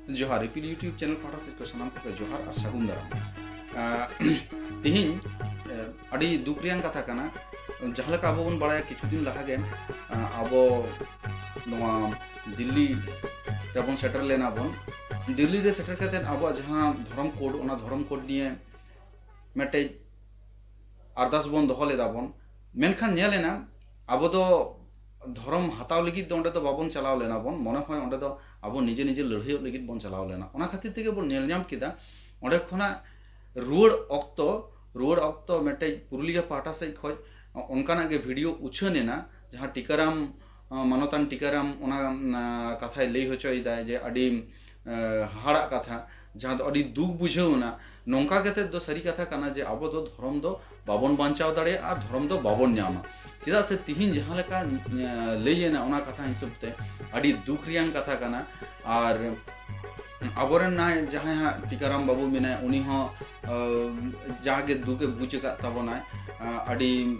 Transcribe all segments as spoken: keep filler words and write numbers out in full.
ᱡᱚᱦᱟᱨ, ᱤᱯᱤᱞ YouTube channel ᱯᱟᱦᱴᱟ ᱥᱮᱫ ᱠᱷᱚᱱ ᱥᱟᱱᱟᱢ ᱠᱚᱜᱮ ᱡᱚᱦᱟᱨ ᱟᱨ ᱥᱟᱹᱜᱩᱱ ᱫᱟᱨᱟᱢ᱾ ᱟᱸ, ᱛᱤᱦᱤᱧ, ᱮ, ᱟᱹᱰᱤ ᱫᱩᱠ ᱨᱮᱭᱟᱝ ᱠᱟᱛᱷᱟ ᱠᱟᱱᱟ᱾ ᱡᱟᱦᱟᱸ ᱞᱮᱠᱟ ᱟᱵᱚ ᱵᱚᱱ ᱵᱟᱲᱟᱭᱟ, ᱠᱤᱪᱷᱩ ᱫᱤᱱ ᱞᱟᱦᱟ ᱜᱮ, ᱟᱸ, ᱟᱵᱚ ᱱᱚᱣᱟ ᱫᱤᱞᱞᱤ ᱨᱮᱵᱚᱱ ᱥᱮᱴᱮᱨ ᱞᱮᱱᱟ ᱵᱚᱱ᱾ ᱫᱤᱞᱞᱤ ᱨᱮ ᱥᱮᱴᱮᱨ ᱠᱟᱛᱮᱫ ᱟᱵᱚᱣᱟᱜ ᱡᱟᱦᱟᱸ ᱫᱷᱚᱨᱚᱢ ᱠᱳᱰ, ᱚᱱᱟ ᱫᱷᱚᱨᱚᱢ ᱠᱳᱰ ᱱᱤᱭᱮ ᱢᱤᱫᱴᱮᱡ ᱟᱨᱫᱟᱥ ᱵᱚᱱ ᱫᱚᱦᱚ ᱞᱮᱫᱟ ᱵᱚᱱ᱾ ᱢᱮᱱᱠᱷᱟᱱ ᱧᱮᱞ ᱮᱱᱟ, ᱟᱵᱚ ᱫᱚ ᱫᱷᱚᱨᱚᱢ ᱦᱟᱛᱟᱣ ᱞᱟᱹᱜᱤᱫ ᱫᱚ ᱚᱸᱰᱮ ᱫᱚ ᱵᱟᱵᱚᱱ ᱪᱟᱞᱟᱣ ᱞᱮᱱᱟ ᱵᱚᱱ, ᱢᱚᱱᱮ ᱦᱚᱭ ᱚᱸᱰᱮ ᱫᱚ ᱟᱵᱚ ᱱᱤᱡᱮ ᱱᱤᱡᱮ ᱞᱟᱹᱲᱦᱟᱹᱭᱚᱜ ᱞᱟᱹᱜᱤᱫ ᱵᱚᱱ ᱪᱟᱞᱟᱣ ᱞᱮᱱᱟ᱾ ᱚᱱᱟ ᱠᱷᱟᱹᱛᱤᱨ ᱛᱮᱜᱮ ᱵᱚᱱ ᱧᱮᱞ ᱧᱟᱢ ᱠᱮᱫᱟ, ᱚᱸᱰᱮ ᱠᱷᱚᱱᱟᱜ ᱨᱩᱣᱟᱹᱲ ᱚᱠᱛᱚ, ᱨᱩᱣᱟᱹᱲ ᱚᱠᱛᱚ ᱢᱤᱫᱴᱮᱡ ᱯᱩᱨᱩᱞᱤᱭᱟᱹ ᱯᱟᱦᱴᱟ ᱥᱮᱫ ᱠᱷᱚᱡ ᱚᱱᱠᱟᱱᱟᱜ ᱜᱮ ᱵᱷᱤᱰᱤᱭᱳ ᱩᱪᱷᱟᱹᱱ ᱮᱱᱟ, ᱡᱟᱦᱟᱸ ᱴᱤᱠᱟᱨᱟᱢ, ᱟᱸ, ᱢᱟᱱᱚᱛᱟᱱ ᱴᱤᱠᱟᱨᱟᱢ ᱚᱱᱟ, ᱟᱸ, ᱠᱟᱛᱷᱟᱭ ᱞᱟᱹᱭ ᱦᱚᱪᱚᱭᱮᱫᱟᱭ ᱡᱮ ᱟᱹᱰᱤ, ᱟᱸ, ᱦᱟᱦᱟᱲᱟᱜ ᱠᱟᱛᱷᱟ, ᱡᱟᱦᱟᱸ ᱫᱚ ᱟᱹᱰᱤ ᱫᱩᱠ ᱵᱩᱡᱷᱟᱹᱣ ᱮᱱᱟ᱾ ᱱᱚᱝᱠᱟ ᱠᱟᱛᱮᱫ ᱫᱚ ᱥᱟᱹᱨᱤ ᱠᱟᱛᱷᱟ ᱠᱟᱱᱟ ᱡᱮ ᱟᱵᱚ ᱫᱚ ᱫᱷᱚᱨᱚᱢ ᱫᱚ ᱵᱟᱵᱚᱱ ᱵᱟᱧᱪᱟᱣ ᱫᱟᱲᱮᱭᱟᱜᱼᱟ ᱟᱨ ᱫᱷᱚᱨᱚᱢ ᱫᱚ ᱵᱟᱵᱚᱱ ᱧᱟᱢᱟ᱾ ᱪᱮᱫᱟᱜ ᱥᱮ ᱛᱤᱦᱤᱧ ᱡᱟᱦᱟᱸ ᱞᱮᱠᱟ, ᱮᱸ, ᱞᱟᱹᱭ ᱮᱱᱟ, ᱚᱱᱟ ᱠᱟᱛᱷᱟ ᱦᱤᱥᱟᱹᱵ ᱛᱮ ᱟᱹᱰᱤ ᱫᱩᱠ ᱨᱮᱭᱟᱝ ᱠᱟᱛᱷᱟ ᱠᱟᱱᱟ᱾ ᱟᱨ ᱟᱵᱚᱨᱮᱱ ᱱᱟᱭ ᱡᱟᱦᱟᱸᱭ ᱦᱟᱸᱜ ᱴᱤᱠᱟᱨᱟᱢ ᱵᱟᱹᱵᱩ ᱢᱮᱱᱟᱭ, ᱩᱱᱤ ᱦᱚᱸ, ᱟᱸ, ᱡᱟᱜᱮ ᱫᱩᱠᱮ ᱵᱩᱡᱽ ᱟᱠᱟᱫ ᱛᱟᱵᱚᱱᱟᱭ, ᱟᱸ, ᱟᱹᱰᱤ,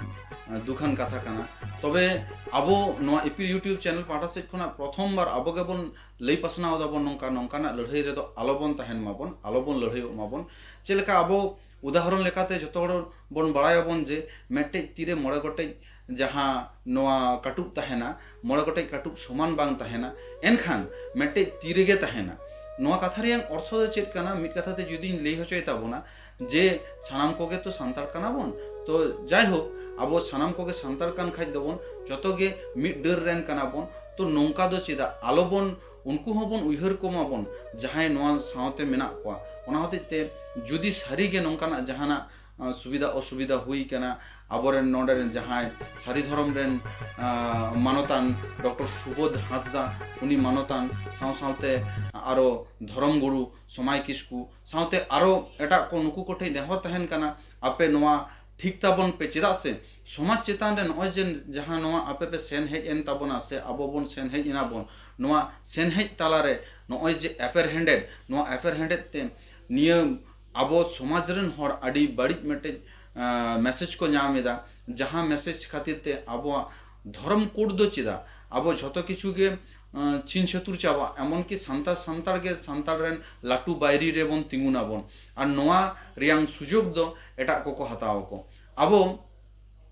ᱟᱸ, ᱫᱩᱠᱷᱟᱱ ᱠᱟᱛᱷᱟ ᱠᱟᱱᱟ᱾ ᱛᱚᱵᱮ ᱟᱵᱚ ᱱᱚᱣᱟ ᱤᱯᱤᱞ YouTube ᱪᱮᱱᱮᱞ ᱯᱟᱦᱴᱟ ᱥᱮᱫ ᱠᱷᱚᱱᱟᱜ ᱯᱨᱚᱛᱷᱚᱢ ᱵᱟᱨ ᱟᱵᱚ ᱜᱮᱵᱚᱱ ᱞᱟᱹᱭ ᱯᱟᱥᱱᱟᱣ ᱫᱟᱵᱚᱱ, ᱱᱚᱝᱠᱟ, ᱱᱚᱝᱠᱟᱱᱟᱜ ᱞᱟᱹᱲᱦᱟᱹᱭ ᱨᱮᱫᱚ ᱟᱞᱚᱵᱚᱱ ᱛᱟᱦᱮᱱ ᱢᱟᱵᱚᱱ, ᱟᱞᱚᱵᱚᱱ ᱞᱟᱹᱲᱦᱟᱹᱭᱚᱜ ᱢᱟᱵᱚᱱ᱾ ᱪᱮᱫ ᱞᱮᱠᱟ ᱟᱵᱚ ᱩᱫᱟᱦᱚᱨᱚᱱ ᱞᱮᱠᱟᱛᱮ ᱡᱚᱛᱚ ᱦᱚᱲ ᱵᱚᱱ ᱵᱟᱲᱟᱭᱟᱵᱚᱱ ᱡᱮ ᱢᱤᱫᱴᱮᱡ ᱛᱤᱨᱮ ᱢᱚᱬᱮ ᱜᱚᱴᱮᱡ ᱡᱟᱦᱟᱸ ᱱᱚᱣᱟ ᱠᱟᱹᱴᱩᱵ ᱛᱟᱦᱮᱱᱟ, ᱢᱚᱬᱮ ᱜᱚᱴᱮᱡ ᱠᱟᱹᱴᱩᱵ ᱥᱚᱢᱟᱱ ᱵᱟᱝ ᱛᱟᱦᱮᱱᱟ, ᱮᱱᱠᱷᱟᱱ ᱢᱤᱫᱴᱮᱡ ᱛᱤ ᱨᱮᱜᱮ ᱛᱟᱦᱮᱱᱟ᱾ ᱱᱚᱣᱟ ᱠᱟᱛᱷᱟ ᱨᱮᱭᱟᱜ ᱚᱨᱛᱷᱚ ᱫᱚ ᱪᱮᱫ ᱠᱟᱱᱟ? ᱢᱤᱫ ᱠᱟᱛᱷᱟ ᱛᱮ ᱡᱩᱫᱤᱧ ᱞᱟᱹᱭ ᱦᱚᱪᱚᱭ ᱛᱟᱵᱚᱱᱟ ᱡᱮ ᱥᱟᱱᱟᱢ ᱠᱚᱜᱮ ᱛᱚ ᱥᱟᱱᱛᱟᱲ ᱠᱟᱱᱟ ᱵᱚᱱ, ᱛᱚ ᱡᱟᱭᱦᱳᱠ, ᱟᱵᱚ ᱥᱟᱱᱟᱢ ᱠᱚᱜᱮ ᱥᱟᱱᱛᱟᱲ ᱠᱟᱱ ᱠᱷᱟᱡ ᱫᱚᱵᱚᱱ ᱡᱚᱛᱚ ᱜᱮ ᱢᱤᱫ ᱰᱟᱹᱨ ᱨᱮᱱ ᱠᱟᱱᱟ ᱵᱚᱱ᱾ ᱛᱚ ᱱᱚᱝᱠᱟ ᱫᱚ ᱪᱮᱫᱟᱜ? ᱟᱞᱚᱵᱚᱱ, ᱩᱱᱠᱩ ᱦᱚᱸᱵᱚᱱ ᱩᱭᱦᱟᱹᱨ ᱠᱚᱢᱟ ᱵᱚᱱ ᱡᱟᱦᱟᱸᱭ ᱱᱚᱣᱟ ᱥᱟᱶᱛᱮ ᱢᱮᱱᱟᱜ ᱠᱚᱣᱟ᱾ ᱚᱱᱟ ᱦᱚᱛᱮᱡ ᱛᱮ ᱡᱩᱫᱤ ᱥᱟᱹᱨᱤ ᱜᱮ ᱱᱚᱝᱠᱟᱱᱟᱜ ᱡᱟᱦᱟᱱᱟᱜ, ᱟᱸ, ᱥᱩᱵᱤᱫᱷᱟ ᱚᱥᱩᱵᱤᱫᱷᱟ ᱦᱩᱭ ᱠᱟᱱᱟ, ᱟᱵᱚᱨᱮᱱ ᱱᱚᱰᱮ ᱨᱮᱱ ᱡᱟᱦᱟᱸᱭ ᱥᱟᱹᱨᱤ ᱫᱷᱚᱨᱚᱢ ᱨᱮᱱ, ᱟᱸ, ᱢᱟᱱᱚᱛᱟᱱ ᱰᱚᱠᱴᱚᱨ ᱥᱩᱵᱳᱫᱷ ᱦᱟᱸᱥᱫᱟ, ᱩᱱᱤ ᱢᱟᱱᱚᱛᱟᱱ ᱥᱟᱶ ᱥᱟᱶᱛᱮ ᱟᱨᱚ ᱫᱷᱚᱨᱚᱢ ᱜᱩᱨᱩ ᱥᱚᱢᱟᱭ ᱠᱤᱥᱠᱩ ᱥᱟᱶᱛᱮ ᱟᱨᱚ ᱮᱴᱟᱜ ᱠᱚ, ᱱᱩᱠᱩ ᱠᱚᱴᱷᱮᱱ ᱱᱮᱦᱚᱨ ᱛᱟᱦᱮᱱ ᱠᱟᱱᱟ, ᱟᱯᱮ ᱱᱚᱣᱟ ᱴᱷᱤᱠ ᱛᱟᱵᱚᱱ ᱯᱮ᱾ ᱪᱮᱫᱟᱜ ᱥᱮ ᱥᱚᱢᱟᱡᱽ ᱪᱮᱛᱟᱱ ᱨᱮ ᱱᱚᱜᱼᱚᱭ ᱡᱮ ᱡᱟᱦᱟᱸ ᱱᱚᱣᱟ ᱟᱯᱮ ᱯᱮ ᱥᱮᱱ ᱦᱮᱡ ᱮᱱ ᱛᱟᱵᱚᱱᱟ ᱥᱮ ᱟᱵᱚ ᱵᱚᱱ ᱥᱮᱱ ᱦᱮᱡ ᱮᱱᱟ ᱵᱚᱱ, ᱱᱚᱣᱟ ᱥᱮᱱ ᱦᱮᱡ ᱛᱟᱞᱟᱨᱮ ᱱᱚᱜᱼᱚᱭ ᱡᱮ ᱮᱯᱮᱨ ᱦᱮᱸᱰᱮᱡ, ᱱᱚᱣᱟ ᱮᱯᱮᱨ ᱦᱮᱸᱰᱮᱡ ᱛᱮ ᱱᱤᱭᱟᱹ ᱟᱵᱚ ᱥᱚᱢᱟᱡᱽ ᱨᱮᱱ ᱦᱚᱲ ᱟᱹᱰᱤ ᱵᱟᱹᱲᱤᱡ ᱢᱤᱫᱴᱮᱡ, ᱟᱸ, ᱢᱮᱥᱮᱡᱽ ᱠᱚ ᱧᱟᱢ ᱮᱫᱟ, ᱡᱟᱦᱟᱸ ᱢᱮᱥᱮᱡᱽ ᱠᱷᱟᱹᱛᱤᱨ ᱛᱮ ᱟᱵᱚᱣᱟᱜ ᱫᱷᱚᱨᱚᱢ ᱠᱳᱰ ᱫᱚ ᱪᱮᱫᱟᱜ? ᱟᱵᱚ ᱡᱷᱚᱛᱚ ᱠᱤᱪᱷᱩ ᱜᱮ, ᱪᱷᱤᱱ ᱪᱷᱟᱹᱛᱩᱨ ᱪᱟᱵᱟᱜ, ᱮᱢᱚᱱᱠᱤ ᱥᱟᱱᱛᱟᱲ ᱥᱟᱱᱛᱟᱲ ᱜᱮ ᱥᱟᱱᱛᱟᱲ ᱨᱮᱱ ᱞᱟᱹᱴᱩ ᱵᱟᱹᱭᱨᱤ ᱨᱮᱵᱚᱱ ᱛᱤᱸᱜᱩᱱᱟᱵᱚᱱ᱾ ᱟᱨ ᱱᱚᱣᱟ ᱨᱮᱭᱟᱝ ᱥᱩᱡᱳᱜᱽ ᱫᱚ ᱮᱴᱟᱜ ᱠᱚᱠᱚ ᱦᱟᱛᱟᱣ ᱟᱠᱚ᱾ ᱟᱵᱚ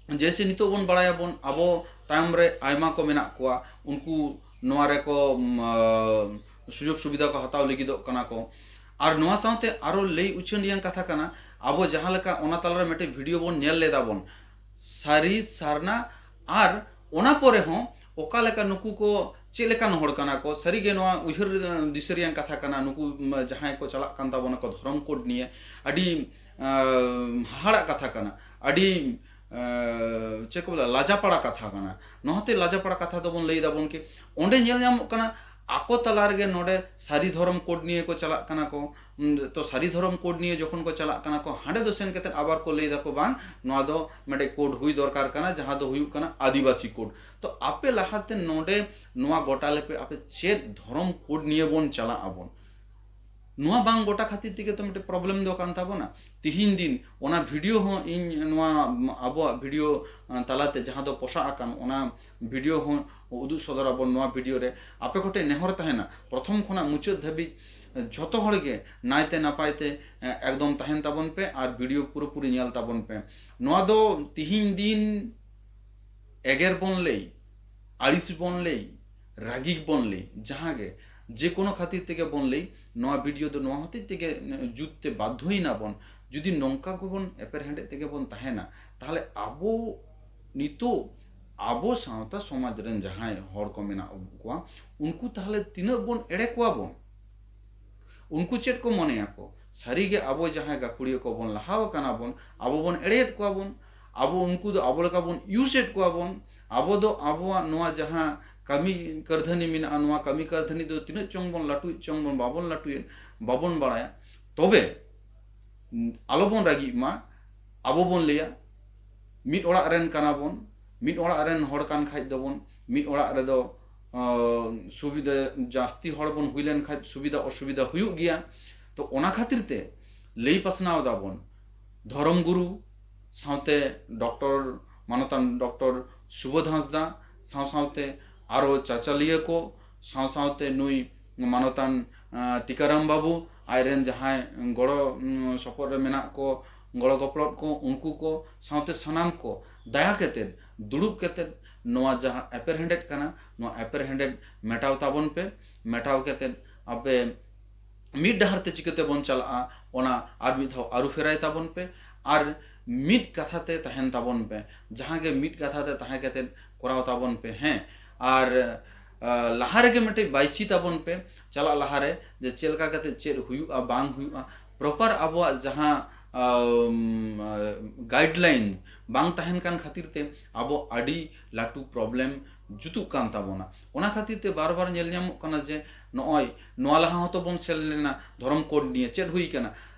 ᱡᱮᱭᱥᱮ ᱱᱤᱛᱚᱜ ᱵᱚᱱ ᱵᱟᱲᱟᱭᱟᱵᱚᱱ, ᱟᱵᱚ ᱛᱟᱭᱚᱢ ᱨᱮ ᱟᱭᱢᱟ ᱠᱚ ᱢᱮᱱᱟᱜ ᱠᱚᱣᱟ, ᱩᱱᱠᱩ ᱱᱚᱣᱟ ᱨᱮᱠᱚ ᱩᱢ, ᱟ, ᱥᱩᱡᱳᱜᱽ ᱥᱩᱵᱤᱫᱷᱟ ᱠᱚ ᱦᱟᱛᱟᱣ ᱞᱟᱹᱜᱤᱫᱚᱜ ᱠᱟᱱᱟ ᱠᱚ᱾ ᱟᱨ ᱱᱚᱣᱟ ᱥᱟᱶᱛᱮ ᱟᱨᱚ ᱞᱟᱹᱭ ᱩᱪᱷᱟᱹᱱ ᱨᱮᱭᱟᱝ ᱠᱟᱛᱷᱟ ᱠᱟᱱᱟ, ᱟᱵᱚ ᱡᱟᱦᱟᱸ ᱞᱮᱠᱟ ᱚᱱᱟ ᱛᱟᱞᱟᱨᱮ ᱢᱤᱫᱴᱮᱱ ᱵᱷᱤᱰᱤᱭᱳ ᱵᱚᱱ ᱧᱮᱞ ᱞᱮᱫᱟ ᱵᱚᱱ, ᱥᱟᱹᱨᱤ ᱥᱟᱨᱱᱟ, ᱟᱨ ᱚᱱᱟ ᱯᱚᱨᱮ ᱦᱚᱸ ᱚᱠᱟ ᱞᱮᱠᱟ ᱱᱩᱠᱩ ᱠᱚ ᱪᱮᱫ ᱞᱮᱠᱟᱱ ᱦᱚᱲ ᱠᱟᱱᱟ ᱠᱚ᱾ ᱥᱟᱹᱨᱤᱜᱮ ᱱᱚᱣᱟ ᱩᱭᱦᱟᱹᱨ ᱫᱤᱥᱟᱹ ᱨᱮᱭᱟᱝ ᱠᱟᱛᱷᱟ ᱠᱟᱱᱟ, ᱱᱩᱠᱩ ᱡᱟᱦᱟᱸᱭ ᱠᱚ ᱪᱟᱞᱟᱜ ᱠᱟᱱ ᱛᱟᱵᱚᱱᱟ ᱠᱚ ᱫᱷᱚᱨᱚᱢ ᱠᱳᱰ ᱱᱤᱭᱮ, ᱟᱹᱰᱤ ᱦᱟᱦᱟᱲᱟᱜ ᱠᱟᱛᱷᱟ ᱠᱟᱱᱟ, ᱟᱹᱰᱤ ᱪᱮᱫ ᱠᱚ ᱵᱚᱞᱮ, ᱞᱟᱡᱟᱯᱟᱲᱟ ᱠᱟᱛᱷᱟ ᱠᱟᱱᱟ᱾ ᱱᱚᱣᱟᱛᱮ ᱞᱟᱡᱟᱯᱟᱲᱟ ᱠᱟᱛᱷᱟ ᱫᱚᱵᱚᱱ ᱞᱟᱹᱭ ᱫᱟᱵᱚᱱ ᱠᱤ ᱚᱸᱰᱮ ᱧᱮᱞ ᱧᱟᱢᱚᱜ ᱠᱟᱱᱟ ᱟᱠᱚ ᱛᱟᱞᱟ ᱨᱮᱜᱮ ᱱᱚᱰᱮ ᱥᱟᱹᱨᱤ ᱫᱷᱚᱨᱚᱢ ᱠᱳᱰ ᱱᱤᱭᱮ ᱠᱚ ᱪᱟᱞᱟᱜ ᱠᱟᱱᱟ ᱠᱚ᱾ ᱛᱚ ᱥᱟᱹᱨᱤ ᱫᱷᱚᱨᱚᱢ ᱠᱳᱰ ᱱᱤᱭᱮ ᱡᱚᱠᱷᱚᱱ ᱠᱚ ᱪᱟᱞᱟᱜ ᱠᱟᱱᱟ ᱠᱚ, ᱦᱟᱸᱰᱮ ᱫᱚ ᱥᱮᱱ ᱠᱟᱛᱮ ᱟᱵᱟᱨ ᱠᱚ ᱞᱟᱹᱭ ᱫᱟᱠᱚ, ᱵᱟᱝ, ᱱᱚᱣᱟ ᱫᱚ ᱢᱤᱫᱴᱮᱡ ᱠᱳᱰ ᱦᱩᱭ ᱫᱚᱨᱠᱟᱨ ᱠᱟᱱᱟ, ᱡᱟᱦᱟᱸ ᱫᱚ ᱦᱩᱭᱩᱜ ᱠᱟᱱᱟ ᱟᱹᱫᱤᱵᱟᱹᱥᱤ ᱠᱳᱰ᱾ ᱛᱚ ᱟᱯᱮ ᱞᱟᱦᱟᱛᱮ ᱱᱚᱰᱮ ᱱᱚᱣᱟ ᱜᱚᱴᱟ ᱞᱮᱯᱮ, ᱟᱯᱮ ᱪᱮᱫ ᱫᱷᱚᱨᱚᱢ ᱠᱳᱰ ᱱᱤᱭᱮ ᱵᱚᱱ ᱪᱟᱞᱟᱜ ᱟᱵᱚᱱ? ᱱᱚᱣᱟ ᱵᱟᱝ ᱜᱚᱴᱟ ᱠᱷᱟᱹᱛᱤᱨ ᱛᱮᱜᱮ ᱛᱚ ᱢᱤᱫᱴᱮᱡ ᱯᱨᱚᱵᱞᱮᱢ ᱫᱚ ᱠᱟᱱ ᱛᱟᱵᱚᱱᱟ᱾ ᱛᱤᱦᱤᱧ ᱫᱤᱱ ᱚᱱᱟ ᱵᱷᱤᱰᱤᱭᱳ ᱦᱚᱸ ᱤᱧ ᱱᱚᱣᱟ ᱟᱵᱚᱣᱟᱜ ᱵᱷᱤᱰᱤᱭᱳ ᱛᱟᱞᱟᱛᱮ ᱡᱟᱦᱟᱸ ᱫᱚ ᱯᱚᱥᱟᱜ ᱟᱠᱟᱱ, ᱚᱱᱟ ᱵᱷᱤᱰᱤᱭᱳ ᱦᱚᱸ ᱩᱫᱩᱜ ᱥᱚᱫᱚᱨ ᱟᱵᱚᱱ ᱱᱚᱣᱟ ᱵᱷᱤᱰᱤᱭᱳ ᱨᱮ᱾ ᱟᱯᱮ ᱠᱚᱴᱷᱮᱱ ᱱᱮᱦᱚᱨ ᱛᱟᱦᱮᱱᱟ, ᱯᱨᱚᱛᱷᱚᱢ ᱠᱷᱚᱱᱟᱜ ᱢᱩᱪᱟᱹᱫ ᱫᱷᱟᱹᱵᱤᱡ ᱡᱷᱚᱛᱚ ᱦᱚᱲ ᱜᱮ ᱱᱟᱭᱛᱮ ᱱᱟᱯᱟᱭ ᱛᱮ ᱮᱠᱫᱚᱢ ᱛᱟᱦᱮᱱ ᱛᱟᱵᱚᱱ ᱯᱮ ᱟᱨ ᱵᱷᱤᱰᱤᱭᱳ ᱯᱩᱨᱟᱹᱯᱩᱨᱤ ᱧᱮᱞ ᱛᱟᱵᱚᱱ ᱯᱮ᱾ ᱱᱚᱣᱟ ᱫᱚ ᱛᱤᱦᱤᱧ ᱫᱤᱱ ᱮᱜᱮᱨ ᱵᱚᱱ ᱞᱟᱹᱭ, ᱟᱹᱲᱤᱥ ᱵᱚᱱ ᱞᱟᱹᱭ, ᱨᱟᱹᱜᱤ ᱵᱚᱱ ᱞᱟᱹᱭ, ᱡᱟᱦᱟᱸ ᱜᱮ, ᱡᱮ ᱠᱳᱱᱳ ᱠᱷᱟᱹᱛᱤᱨ ᱛᱮᱜᱮ ᱵᱚᱱ ᱞᱟᱹᱭ, ᱱᱚᱣᱟ ᱵᱷᱤᱰᱤᱭᱳ ᱫᱚ ᱱᱚᱣᱟ ᱦᱚᱛᱮᱡ ᱛᱮᱜᱮ ᱡᱩᱛ ᱛᱮ ᱵᱟᱫᱽᱫᱷᱚᱭᱮᱱᱟ ᱵᱚᱱ᱾ ᱡᱩᱫᱤ ᱱᱚᱝᱠᱟ ᱜᱮᱵᱚᱱ ᱮᱯᱮᱨᱦᱮᱸᱰᱮᱡ ᱛᱮᱜᱮ ᱵᱚᱱ ᱛᱟᱦᱮᱱᱟ, ᱛᱟᱦᱚᱞᱮ ᱟᱵᱚ ᱱᱤᱛᱚᱜ ᱟᱵᱚ ᱥᱟᱶᱛᱟ ᱥᱚᱢᱟᱡᱽ ᱨᱮᱱ ᱡᱟᱦᱟᱸᱭ ᱦᱚᱲ ᱠᱚ ᱢᱮᱱᱟᱜ ᱠᱚᱣᱟ, ᱩᱱᱠᱩ ᱛᱟᱦᱚᱞᱮ ᱛᱤᱱᱟᱹᱜ ᱵᱚᱱ ᱮᱲᱮ ᱠᱚᱣᱟ ᱵᱚᱱ? ᱩᱱᱠᱩ ᱪᱮᱫ ᱠᱚ ᱢᱚᱱᱮᱭᱟᱠᱚ? ᱥᱟᱹᱨᱤᱜᱮ ᱟᱵᱚ ᱡᱟᱦᱟᱸᱭ ᱜᱟᱹᱠᱷᱩᱲᱤᱭᱟᱹ ᱠᱚᱵᱚᱱ ᱞᱟᱦᱟᱣ ᱟᱠᱟᱱᱟ ᱵᱚᱱ, ᱟᱵᱚ ᱵᱚᱱ ᱮᱲᱮᱭᱮᱫ ᱠᱚᱣᱟ ᱵᱚᱱ, ᱟᱵᱚ ᱩᱱᱠᱩ ᱫᱚ ᱟᱵᱚ ᱞᱮᱠᱟ ᱵᱚᱱ ᱤᱭᱩᱡᱽ ᱮᱫ ᱠᱚᱣᱟ ᱵᱚᱱ, ᱟᱵᱚ ᱫᱚ ᱟᱵᱚᱣᱟᱜ ᱱᱚᱣᱟ ᱡᱟᱦᱟᱸ ᱠᱟᱹᱢᱤ ᱠᱟᱹᱨᱫᱷᱟᱹᱱᱤ ᱢᱮᱱᱟᱜᱼᱟ, ᱱᱚᱣᱟ ᱠᱟᱹᱢᱤ ᱠᱟᱹᱨᱫᱷᱟᱹᱱᱤ ᱫᱚ ᱛᱤᱱᱟᱹᱜ ᱪᱚᱝ ᱵᱚᱱ ᱞᱟᱹᱴᱩᱭᱮᱫ ᱪᱚᱝ ᱵᱚᱱ ᱵᱟᱵᱚᱱ ᱞᱟᱹᱴᱩᱭᱮᱫ, ᱵᱟᱵᱚᱱ ᱵᱟᱲᱟᱭᱟ᱾ ᱛᱚᱵᱮ ᱟᱞᱚᱵᱚᱱ ᱨᱟᱹᱜᱤᱜ ᱢᱟ, ᱟᱵᱚ ᱵᱚᱱ ᱞᱟᱹᱭᱟ, ᱢᱤᱫ ᱚᱲᱟᱜ ᱨᱮᱱ ᱠᱟᱱᱟ ᱵᱚᱱ, ᱢᱤᱫ ᱚᱲᱟᱜ ᱨᱮᱱ ᱦᱚᱲ ᱠᱟᱱ ᱠᱷᱟᱡ ᱫᱚᱵᱚᱱ, ᱢᱤᱫ ᱚᱲᱟᱜ ᱨᱮᱫᱚ ᱥᱩᱵᱤᱫᱷᱟ, ᱡᱟᱹᱥᱛᱤ ᱦᱚᱲ ᱵᱚᱱ ᱦᱩᱭ ᱞᱮᱱ ᱠᱷᱟᱡ ᱥᱩᱵᱤᱫᱷᱟ ᱚᱥᱩᱵᱤᱫᱷᱟ ᱦᱩᱭᱩᱜ ᱜᱮᱭᱟ᱾ ᱛᱚ ᱚᱱᱟ ᱠᱷᱟᱹᱛᱤᱨ ᱛᱮ ᱞᱟᱹᱭ ᱯᱟᱥᱱᱟᱣ ᱫᱟᱵᱚᱱ, ᱫᱷᱚᱨᱚᱢ ᱜᱩᱨᱩ ᱥᱟᱶᱛᱮ ᱰᱚᱠᱴᱚᱨ, ᱢᱟᱱᱚᱛᱟᱱ ᱰᱚᱠᱴᱚᱨ ᱥᱩᱵᱳᱫᱷ ᱦᱟᱸᱥᱫᱟ ᱥᱟᱶ ᱥᱟᱶᱛᱮ ᱟᱨᱚ ᱪᱟᱪᱟᱞᱤᱭᱟᱹ ᱠᱚ, ᱥᱟᱶ ᱥᱟᱶᱛᱮ ᱱᱩᱭ ᱢᱟᱱᱚᱛᱟᱱ ᱴᱤᱠᱟᱨᱟᱢ ᱵᱟᱹᱵᱩ, ᱟᱡᱨᱮᱱ ᱡᱟᱦᱟᱸᱭ ᱜᱚᱲᱚ ᱥᱚᱯᱚᱦᱚᱫ ᱨᱮ ᱢᱮᱱᱟᱜ ᱠᱚ, ᱜᱚᱲᱚ ᱜᱚᱯᱚᱲᱚᱫ ᱠᱚ, ᱩᱱᱠᱩ ᱠᱚ ᱥᱟᱶᱛᱮ ᱥᱟᱱᱟᱢ ᱠᱚ ᱫᱟᱭᱟ ᱠᱟᱛᱮᱫ ᱫᱩᱲᱩᱵ ᱠᱟᱛᱮᱫ ᱱᱚᱣᱟ ᱡᱟᱦᱟᱸ ᱮᱯᱮᱨᱦᱮᱸᱰᱮᱫ ᱠᱟᱱᱟ, ᱱᱚᱣᱟ ᱮᱯᱮᱨᱦᱮᱸᱰᱮᱫ ᱢᱮᱴᱟᱣ ᱛᱟᱵᱚᱱ ᱯᱮ᱾ ᱢᱮᱴᱟᱣ ᱠᱟᱛᱮᱫ ᱟᱯᱮ ᱢᱤᱫ ᱰᱟᱦᱟᱨ ᱛᱮ ᱪᱤᱠᱟᱹ ᱛᱮᱵᱚᱱ ᱪᱟᱞᱟᱜᱼᱟ, ᱚᱱᱟ ᱟᱨ ᱢᱤᱫ ᱫᱷᱟᱣ ᱟᱹᱨᱩ ᱯᱷᱮᱨᱟᱭ ᱛᱟᱵᱚᱱ ᱯᱮ᱾ ᱟᱨ ᱢᱤᱫ ᱠᱟᱛᱷᱟ ᱛᱮ ᱛᱟᱦᱮᱱ ᱛᱟᱵᱚᱱ ᱯᱮ, ᱡᱟᱦᱟᱸ ᱜᱮ ᱢᱤᱫ ᱠᱟᱛᱷᱟ ᱛᱮ ᱛᱟᱦᱮᱸ ᱠᱟᱛᱮᱫ ᱠᱚᱨᱟᱣ ᱛᱟᱵᱚᱱ ᱯᱮ᱾ ᱦᱮᱸ, ᱟᱨ ᱞᱟᱦᱟ ᱨᱮᱜᱮ ᱢᱤᱫᱴᱮᱡ ᱵᱟᱭᱥᱤ ᱛᱟᱵᱚᱱ ᱯᱮ, ᱪᱟᱞᱟᱜ ᱞᱟᱦᱟᱨᱮ, ᱡᱮ ᱪᱮᱫ ᱞᱮᱠᱟ ᱠᱟᱛᱮ ᱪᱮᱫ ᱦᱩᱭᱩᱜᱼᱟ ᱵᱟᱝ ᱦᱩᱭᱩᱜᱼᱟ, ᱯᱨᱚᱯᱟᱨ ᱟᱵᱚᱣᱟᱜ ᱡᱟᱦᱟᱸ ᱜᱟᱭᱤᱰᱞᱟᱭᱤᱱ ᱵᱟᱝ ᱛᱟᱦᱮᱱ ᱠᱟᱱ ᱠᱷᱟᱹᱛᱤᱨ ᱛᱮ ᱟᱵᱚ ᱟᱹᱰᱤ ᱞᱟᱹᱴᱩ ᱯᱨᱚᱵᱞᱮᱢ ᱡᱩᱛᱩᱜ ᱠᱟᱱ ᱛᱟᱵᱚᱱᱟ᱾ ᱚᱱᱟ ᱠᱷᱟᱹᱛᱤᱨ ᱛᱮ ᱵᱟᱨ ᱵᱟᱨ ᱧᱮᱞ ᱧᱟᱢᱚᱜ ᱠᱟᱱᱟ ᱡᱮ ᱱᱚᱜᱼᱚᱭ ᱱᱚᱣᱟ ᱞᱟᱦᱟ ᱦᱚᱸᱛᱚ ᱵᱚᱱ ᱥᱮᱱ ᱞᱮᱱᱟ ᱫᱷᱚᱨᱚᱢ ᱠᱳᱰ ᱱᱤᱭᱮ, ᱪᱮᱫ ᱦᱩᱭ ᱠᱟᱱᱟ?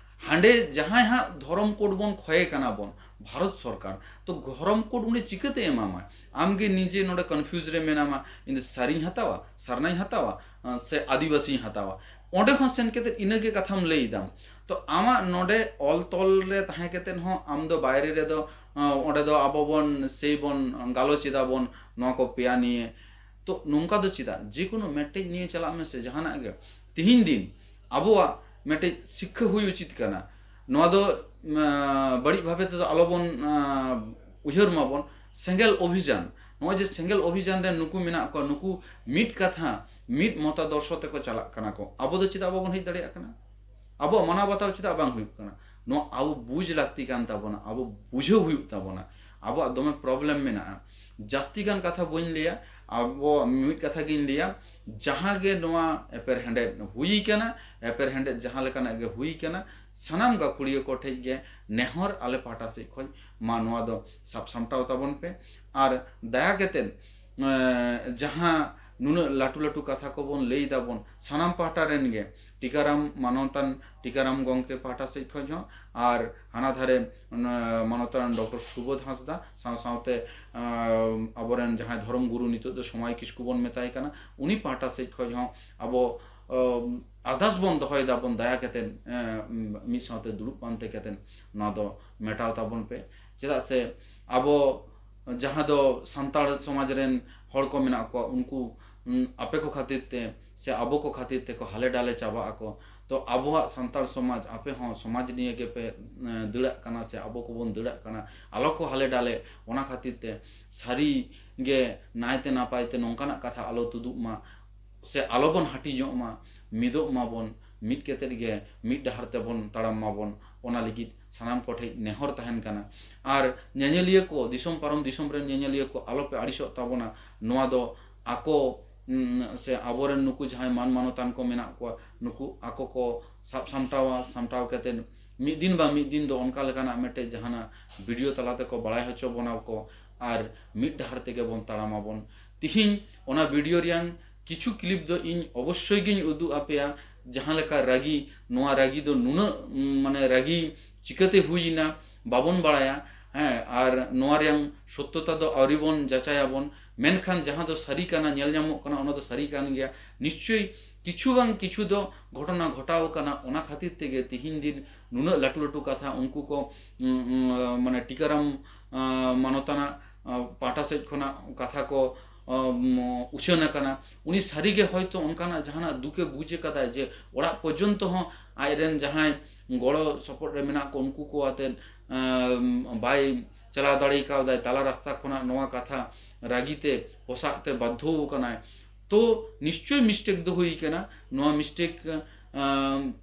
ᱦᱟᱸᱰᱮ ᱡᱟᱦᱟᱸᱭ ᱦᱟᱸᱜ ᱫᱷᱚᱨᱚᱢ ᱠᱳᱰ ᱵᱚᱱ ᱠᱷᱚᱭᱮ ᱠᱟᱱᱟ ᱵᱚᱱ, ᱵᱷᱟᱨᱚᱛ ᱥᱚᱨᱠᱟᱨ, ᱛᱚ ᱫᱷᱚᱨᱚᱢ ᱠᱳᱰ ᱩᱱᱤ ᱪᱤᱠᱟᱹᱛᱮ ᱮᱢᱟᱢᱟᱭ? ᱟᱢ ᱜᱮ ᱱᱤᱡᱮ ᱱᱚᱰᱮ ᱠᱚᱱᱯᱷᱤᱭᱩᱡᱽ ᱨᱮ ᱢᱮᱱᱟᱢᱟ, ᱤᱧ ᱫᱚ ᱥᱟᱹᱨᱤᱧ ᱦᱟᱛᱟᱣᱟ, ᱥᱟᱨᱱᱟᱧ ᱦᱟᱛᱟᱣᱟ, ᱥᱮ ᱟᱹᱫᱤᱵᱟᱹᱥᱤᱧ ᱦᱟᱛᱟᱣᱟ? ᱚᱸᱰᱮ ᱦᱚᱸ ᱥᱮᱱ ᱠᱟᱛᱮ ᱤᱱᱟᱹᱜᱮ ᱠᱟᱛᱷᱟᱢ ᱞᱟᱹᱭ ᱫᱟᱢ᱾ ᱛᱚ ᱟᱢᱟᱜ ᱱᱚᱰᱮ ᱚᱞ ᱛᱚᱞ ᱨᱮ ᱛᱟᱦᱮᱸ ᱠᱟᱛᱮ ᱦᱚᱸ ᱟᱢ ᱫᱚ ᱵᱟᱭᱨᱮ ᱨᱮᱫᱚ ᱚᱸᱰᱮ ᱫᱚ ᱟᱵᱚ ᱵᱚᱱ ᱥᱮᱭ ᱵᱚᱱ ᱜᱟᱞᱚᱪ ᱮᱫᱟ ᱵᱚᱱ ᱱᱚᱣᱟ ᱠᱚ ᱯᱮᱭᱟ ᱱᱤᱭᱮ᱾ ᱛᱚ ᱱᱚᱝᱠᱟ ᱫᱚ ᱪᱮᱫᱟᱜ? ᱡᱮᱠᱳᱱᱳ ᱢᱤᱫᱴᱮᱡ ᱱᱤᱭᱮ ᱪᱟᱞᱟᱜ ᱢᱮᱥᱮ, ᱡᱟᱦᱟᱱᱟᱜ ᱜᱮ᱾ ᱛᱤᱦᱤᱧ ᱫᱤᱱ ᱟᱵᱚᱣᱟᱜ ᱢᱤᱫᱴᱮᱡ ᱥᱤᱠᱠᱷᱟ ᱦᱩᱭ ᱩᱪᱤᱛ ᱠᱟᱱᱟ᱾ ᱱᱚᱣᱟ ᱫᱚ ᱵᱟᱹᱲᱤᱡ ᱵᱷᱟᱵᱮ ᱛᱮᱫᱚ ᱟᱞᱚᱵᱚᱱ ᱩᱭᱦᱟᱹᱨ ᱢᱟᱵᱚᱱ᱾ ᱥᱮᱸᱜᱮᱞ ᱚᱵᱷᱤᱡᱟᱱ, ᱱᱚᱜᱼᱚᱭ ᱡᱮ ᱥᱮᱸᱜᱮᱞ ᱚᱵᱷᱤᱡᱟᱱ ᱨᱮ ᱱᱩᱠᱩ ᱢᱮᱱᱟᱜ ᱠᱚᱣᱟ, ᱱᱩᱠᱩ ᱢᱤᱫ ᱠᱟᱛᱷᱟ ᱢᱤᱫ ᱢᱚᱛᱟᱫᱚᱨᱥᱚ ᱛᱮᱠᱚ ᱪᱟᱞᱟᱜ ᱠᱟᱱᱟ ᱠᱚ᱾ ᱟᱵᱚ ᱫᱚ ᱪᱮᱫᱟᱜ ᱵᱟᱵᱚᱱ ᱦᱮᱡ ᱫᱟᱲᱮᱭᱟᱜ ᱠᱟᱱᱟ? ᱟᱵᱚᱣᱟᱜ ᱢᱟᱱᱟᱣ ᱵᱟᱛᱟᱣ ᱪᱮᱫᱟᱜ ᱵᱟᱝ ᱦᱩᱭᱩᱜ ᱠᱟᱱᱟ? ᱱᱚᱣᱟ ᱟᱵᱚ ᱵᱩᱡᱽ ᱞᱟᱹᱠᱛᱤ ᱠᱟᱱ ᱛᱟᱵᱚᱱᱟ, ᱟᱵᱚ ᱵᱩᱡᱷᱟᱹᱣ ᱦᱩᱭᱩᱜ ᱛᱟᱵᱚᱱᱟ᱾ ᱟᱵᱚᱣᱟᱜ ᱫᱚᱢᱮ ᱯᱨᱚᱵᱞᱮᱢ ᱢᱮᱱᱟᱜᱼᱟ᱾ ᱡᱟᱹᱥᱛᱤ ᱜᱟᱱ ᱠᱟᱛᱷᱟ ᱵᱟᱹᱧ ᱞᱟᱹᱭᱟ, ᱟᱵᱚ ᱢᱤᱫ ᱠᱟᱛᱷᱟ ᱜᱤᱧ ᱞᱟᱹᱭᱟ, ᱡᱟᱦᱟᱸ ᱜᱮ ᱱᱚᱣᱟ ᱮᱯᱮᱨᱦᱮᱸᱰᱮᱫ ᱦᱩᱭ ᱠᱟᱱᱟ, ᱮᱯᱮᱨᱦᱮᱸᱰᱮᱫ ᱡᱟᱦᱟᱸ ᱞᱮᱠᱟᱱᱟᱜ ᱜᱮ ᱦᱩᱭ ᱠᱟᱱᱟ, ᱥᱟᱱᱟᱢ ᱜᱟᱹᱠᱷᱩᱲᱤᱭᱟᱹ ᱠᱚ ᱴᱷᱮᱡ ᱜᱮ ᱱᱮᱦᱚᱨ, ᱟᱞᱮ ᱯᱟᱦᱴᱟ ᱥᱮᱫ ᱠᱷᱚᱱ ᱢᱟ ᱱᱚᱣᱟ ᱫᱚ ᱥᱟᱵ ᱥᱟᱢᱴᱟᱣ ᱛᱟᱵᱚᱱ ᱯᱮ᱾ ᱟᱨ ᱫᱟᱭᱟ ᱠᱟᱛᱮᱫ ᱡᱟᱦᱟᱸ ᱱᱩᱱᱟᱹᱜ ᱞᱟᱹᱴᱩ ᱞᱟᱹᱴᱩ ᱠᱟᱛᱷᱟ ᱠᱚᱵᱚᱱ ᱞᱟᱹᱭ ᱫᱟᱵᱚᱱ ᱥᱟᱱᱟᱢ ᱯᱟᱦᱴᱟ ᱨᱮᱱ ᱜᱮ, ᱴᱤᱠᱟᱨᱟᱢ, ᱢᱟᱱᱚᱛᱟᱱ ᱴᱤᱠᱟᱨᱟᱢ ᱜᱚᱢᱠᱮ ᱯᱟᱦᱴᱟ ᱥᱮᱫ ᱠᱷᱚᱱ ᱦᱚᱸ, ᱟᱨ ᱦᱟᱱᱟ ᱫᱷᱟᱨᱮ ᱢᱟᱱᱚᱛᱟᱱ ᱰᱚᱠᱴᱚᱨ ᱥᱩᱵᱳᱫᱷ ᱦᱟᱸᱥᱫᱟ, ᱥᱟᱶ ᱥᱟᱶᱛᱮ ᱟᱵᱚᱨᱮᱱ ᱡᱟᱦᱟᱸᱭ ᱫᱷᱚᱨᱚᱢ ᱜᱩᱨᱩ ᱱᱤᱛᱚᱜ ᱫᱚ ᱥᱚᱢᱟᱭ ᱠᱤᱥᱠᱩ ᱵᱚᱱ ᱢᱮᱛᱟᱭ ᱠᱟᱱᱟ, ᱩᱱᱤ ᱯᱟᱦᱴᱟ ᱥᱮᱫ ᱠᱷᱚᱱ ᱦᱚᱸ ᱟᱵᱚ ᱟᱨᱫᱟᱥ ᱵᱚᱱ ᱫᱚᱦᱚᱭ ᱫᱟᱵᱚᱱ, ᱫᱟᱭᱟ ᱠᱟᱛᱮᱫ ᱢᱤᱫ ᱥᱟᱶᱛᱮ ᱫᱩᱲᱩᱵ ᱯᱟᱱᱛᱮ ᱠᱟᱛᱮᱫ ᱱᱚᱣᱟ ᱫᱚ ᱢᱮᱴᱟᱣ ᱛᱟᱵᱚᱱ ᱯᱮ᱾ ᱪᱮᱫᱟᱜ ᱥᱮ ᱟᱵᱚ ᱡᱟᱦᱟᱸ ᱫᱚ ᱥᱟᱱᱛᱟᱲ ᱥᱚᱢᱟᱡᱽ ᱨᱮᱱ ᱦᱚᱲ ᱠᱚ ᱢᱮᱱᱟᱜ ᱠᱚᱣᱟ, ᱩᱱᱠᱩ ᱩᱸ, ᱟᱯᱮ ᱠᱚ ᱠᱷᱟᱹᱛᱤᱨ ᱛᱮ ᱥᱮ ᱟᱵᱚ ᱠᱚ ᱠᱷᱟᱹᱛᱤᱨ ᱛᱮᱠᱚ ᱦᱟᱞᱮ ᱰᱟᱞᱮ ᱪᱟᱵᱟᱜ ᱟᱠᱚ᱾ ᱛᱚ ᱟᱵᱚᱣᱟᱜ ᱥᱟᱱᱛᱟᱲ ᱥᱚᱢᱟᱡᱽ, ᱟᱯᱮ ᱦᱚᱸ ᱥᱚᱢᱟᱡᱽ ᱱᱤᱭᱮ ᱜᱮᱯᱮ, ᱮᱸ, ᱫᱟᱹᱲᱟᱜ ᱠᱟᱱᱟ ᱥᱮ ᱟᱵᱚ ᱠᱚᱵᱚᱱ ᱫᱟᱹᱲᱟᱜ ᱠᱟᱱᱟ, ᱟᱞᱚ ᱠᱚ ᱦᱟᱞᱮ ᱰᱟᱞᱮ᱾ ᱚᱱᱟ ᱠᱷᱟᱹᱛᱤᱨ ᱛᱮ ᱥᱟᱹᱨᱤ ᱜᱮ ᱱᱟᱭᱛᱮ ᱱᱟᱯᱟᱭ ᱛᱮ ᱱᱚᱝᱠᱟᱱᱟᱜ ᱠᱟᱛᱷᱟ ᱟᱞᱚ ᱛᱩᱫᱩᱜ ᱢᱟ ᱥᱮ ᱟᱞᱚ ᱵᱚᱱ ᱦᱟᱹᱴᱤᱧᱚᱜ ᱢᱟ, ᱢᱤᱫᱚᱜ ᱢᱟᱵᱚᱱ, ᱢᱤᱫ ᱠᱟᱛᱮᱫ ᱜᱮ ᱢᱤᱫ ᱰᱟᱦᱟᱨ ᱛᱮᱵᱚᱱ ᱛᱟᱲᱟᱢ ᱢᱟᱵᱚᱱ, ᱚᱱᱟ ᱞᱟᱹᱜᱤᱫ ᱥᱟᱱᱟᱢ ᱠᱚᱴᱷᱮᱱ ᱱᱮᱦᱚᱨ ᱛᱟᱦᱮᱱ ᱠᱟᱱᱟ᱾ ᱟᱨ ᱧᱮᱧᱮᱞᱤᱭᱟᱹ ᱠᱚ, ᱫᱤᱥᱚᱢ ᱯᱟᱨᱚᱢ ᱫᱤᱥᱚᱢ ᱨᱮᱱ ᱧᱮᱧᱮᱞᱤᱭᱟᱹ ᱠᱚ, ᱟᱞᱚᱯᱮ ᱟᱹᱲᱤᱥᱚᱜ ᱛᱟᱵᱚᱱᱟ᱾ ᱱᱚᱣᱟ ᱫᱚ ᱟᱠᱚ, ᱩᱸ, ᱥᱮ ᱟᱵᱚᱨᱮᱱ ᱱᱩᱠᱩ ᱡᱟᱦᱟᱸᱭ ᱢᱟᱱ ᱢᱟᱱᱚᱛᱟᱱ ᱠᱚ ᱢᱮᱱᱟᱜ ᱠᱚᱣᱟ, ᱱᱩᱠᱩ ᱟᱠᱚ ᱠᱚ ᱥᱟᱵ ᱥᱟᱢᱴᱟᱣᱟ, ᱥᱟᱢᱴᱟᱣ ᱠᱟᱛᱮᱫ ᱢᱤᱫ ᱫᱤᱱ ᱵᱟᱝ ᱢᱤᱫ ᱫᱤᱱ ᱫᱚ ᱚᱱᱠᱟ ᱞᱮᱠᱟᱱᱟᱜ ᱢᱤᱫᱴᱮᱡ ᱡᱟᱦᱟᱱᱟᱜ ᱵᱷᱤᱰᱤᱭᱳ ᱛᱟᱞᱟ ᱛᱮᱠᱚ ᱵᱟᱲᱟᱭ ᱦᱚᱪᱚ ᱵᱚᱱᱟ ᱠᱚ, ᱟᱨ ᱢᱤᱫ ᱰᱟᱦᱟᱨ ᱛᱮᱜᱮ ᱵᱚᱱ ᱛᱟᱲᱟᱢ ᱟᱵᱚᱱ᱾ ᱛᱤᱦᱤᱧ ᱚᱱᱟ ᱵᱷᱤᱰᱤᱭᱳ ᱨᱮᱭᱟᱝ ᱠᱤᱪᱷᱩ ᱠᱞᱤᱯ ᱫᱚ ᱤᱧ ᱚᱵᱚᱥᱥᱳᱭ ᱜᱤᱧ ᱩᱫᱩᱜ ᱟᱯᱮᱭᱟ, ᱡᱟᱦᱟᱸ ᱞᱮᱠᱟ ᱨᱟᱹᱜᱤ, ᱱᱚᱣᱟ ᱨᱟᱹᱜᱤ ᱫᱚ ᱱᱩᱱᱟᱹᱜ, ᱩᱢ, ᱢᱟᱱᱮ ᱨᱟᱹᱜᱤ ᱪᱤᱠᱟᱹᱛᱮ ᱦᱩᱭᱮᱱᱟ ᱵᱟᱵᱚᱱ ᱵᱟᱲᱟᱭᱟ, ᱦᱮᱸ, ᱟᱨ ᱱᱚᱣᱟ ᱨᱮᱭᱟᱝ ᱥᱚᱛᱛᱚᱛᱟ ᱫᱚ ᱟᱹᱣᱨᱤ ᱵᱚᱱ ᱡᱟᱪᱟᱭᱟᱵᱚᱱ, ᱢᱮᱱᱠᱷᱟᱱ ᱡᱟᱦᱟᱸ ᱫᱚ ᱥᱟᱹᱨᱤ ᱠᱟᱱᱟ, ᱧᱮᱞ ᱧᱟᱢᱚᱜ ᱠᱟᱱᱟ, ᱚᱱᱟ ᱫᱚ ᱥᱟᱹᱨᱤ ᱠᱟᱱ ᱜᱮᱭᱟ᱾ ᱱᱤᱥᱪᱳᱭ ᱠᱤᱪᱷᱩ ᱵᱟᱝ ᱠᱤᱪᱷᱩ ᱫᱚ ᱜᱷᱚᱴᱚᱱᱟ ᱜᱷᱚᱴᱟᱣ ᱟᱠᱟᱱᱟ, ᱚᱱᱟ ᱠᱷᱟᱹᱛᱤᱨ ᱛᱮᱜᱮ ᱛᱤᱦᱤᱧ ᱫᱤᱱ ᱱᱩᱱᱟᱹᱜ ᱞᱟᱹᱴᱩ ᱞᱟᱹᱴᱩ ᱠᱟᱛᱷᱟ ᱩᱱᱠᱩ ᱠᱚ, ᱩᱸ, ᱩᱸ, ᱢᱟᱱᱮ ᱴᱤᱠᱟᱨᱟᱢ, ᱟᱸ, ᱢᱟᱱᱚᱛᱟᱱᱟᱜ, ᱟᱸ, ᱯᱟᱦᱴᱟ ᱥᱮᱫ ᱠᱷᱚᱱᱟᱜ ᱠᱟᱛᱷᱟ ᱠᱚ, ᱟᱸ, ᱩᱪᱷᱟᱹᱱ ᱟᱠᱟᱱᱟ᱾ ᱩᱱᱤ ᱥᱟᱹᱨᱤᱜᱮ ᱦᱚᱭᱛᱳ ᱚᱱᱠᱟᱱᱟᱜ ᱡᱟᱦᱟᱱᱟᱜ ᱫᱩᱠᱮ ᱵᱩᱡᱽ ᱟᱠᱟᱫᱟᱭ ᱡᱮ ᱚᱲᱟᱜ ᱯᱚᱨᱡᱚᱱᱛᱚ ᱦᱚᱸ ᱟᱡᱨᱮᱱ ᱡᱟᱦᱟᱸᱭ ᱜᱚᱲᱚ ᱥᱚᱯᱚᱦᱚᱫ ᱨᱮ ᱢᱮᱱᱟᱜ ᱠᱚ ᱩᱱᱠᱩ ᱠᱚ ᱟᱛᱮᱫ, ᱟᱸ, ᱵᱟᱭ ᱪᱟᱞᱟᱣ ᱫᱟᱲᱮ ᱠᱟᱣᱫᱟᱭ, ᱛᱟᱞᱟ ᱨᱟᱥᱛᱟ ᱠᱷᱚᱱᱟᱜ ᱱᱚᱣᱟ ᱠᱟᱛᱷᱟ ᱨᱟᱹᱜᱤᱛᱮ ᱯᱚᱥᱟᱜ ᱛᱮ ᱵᱟᱫᱽᱫᱷᱚ ᱟᱠᱟᱱᱟᱭ᱾ ᱛᱚ ᱱᱤᱥᱪᱳᱭ ᱢᱤᱥᱴᱮᱠ ᱫᱚ ᱦᱩᱭ ᱠᱟᱱᱟ᱾ ᱱᱚᱣᱟ ᱢᱤᱥᱴᱮᱠ, ᱟᱸ,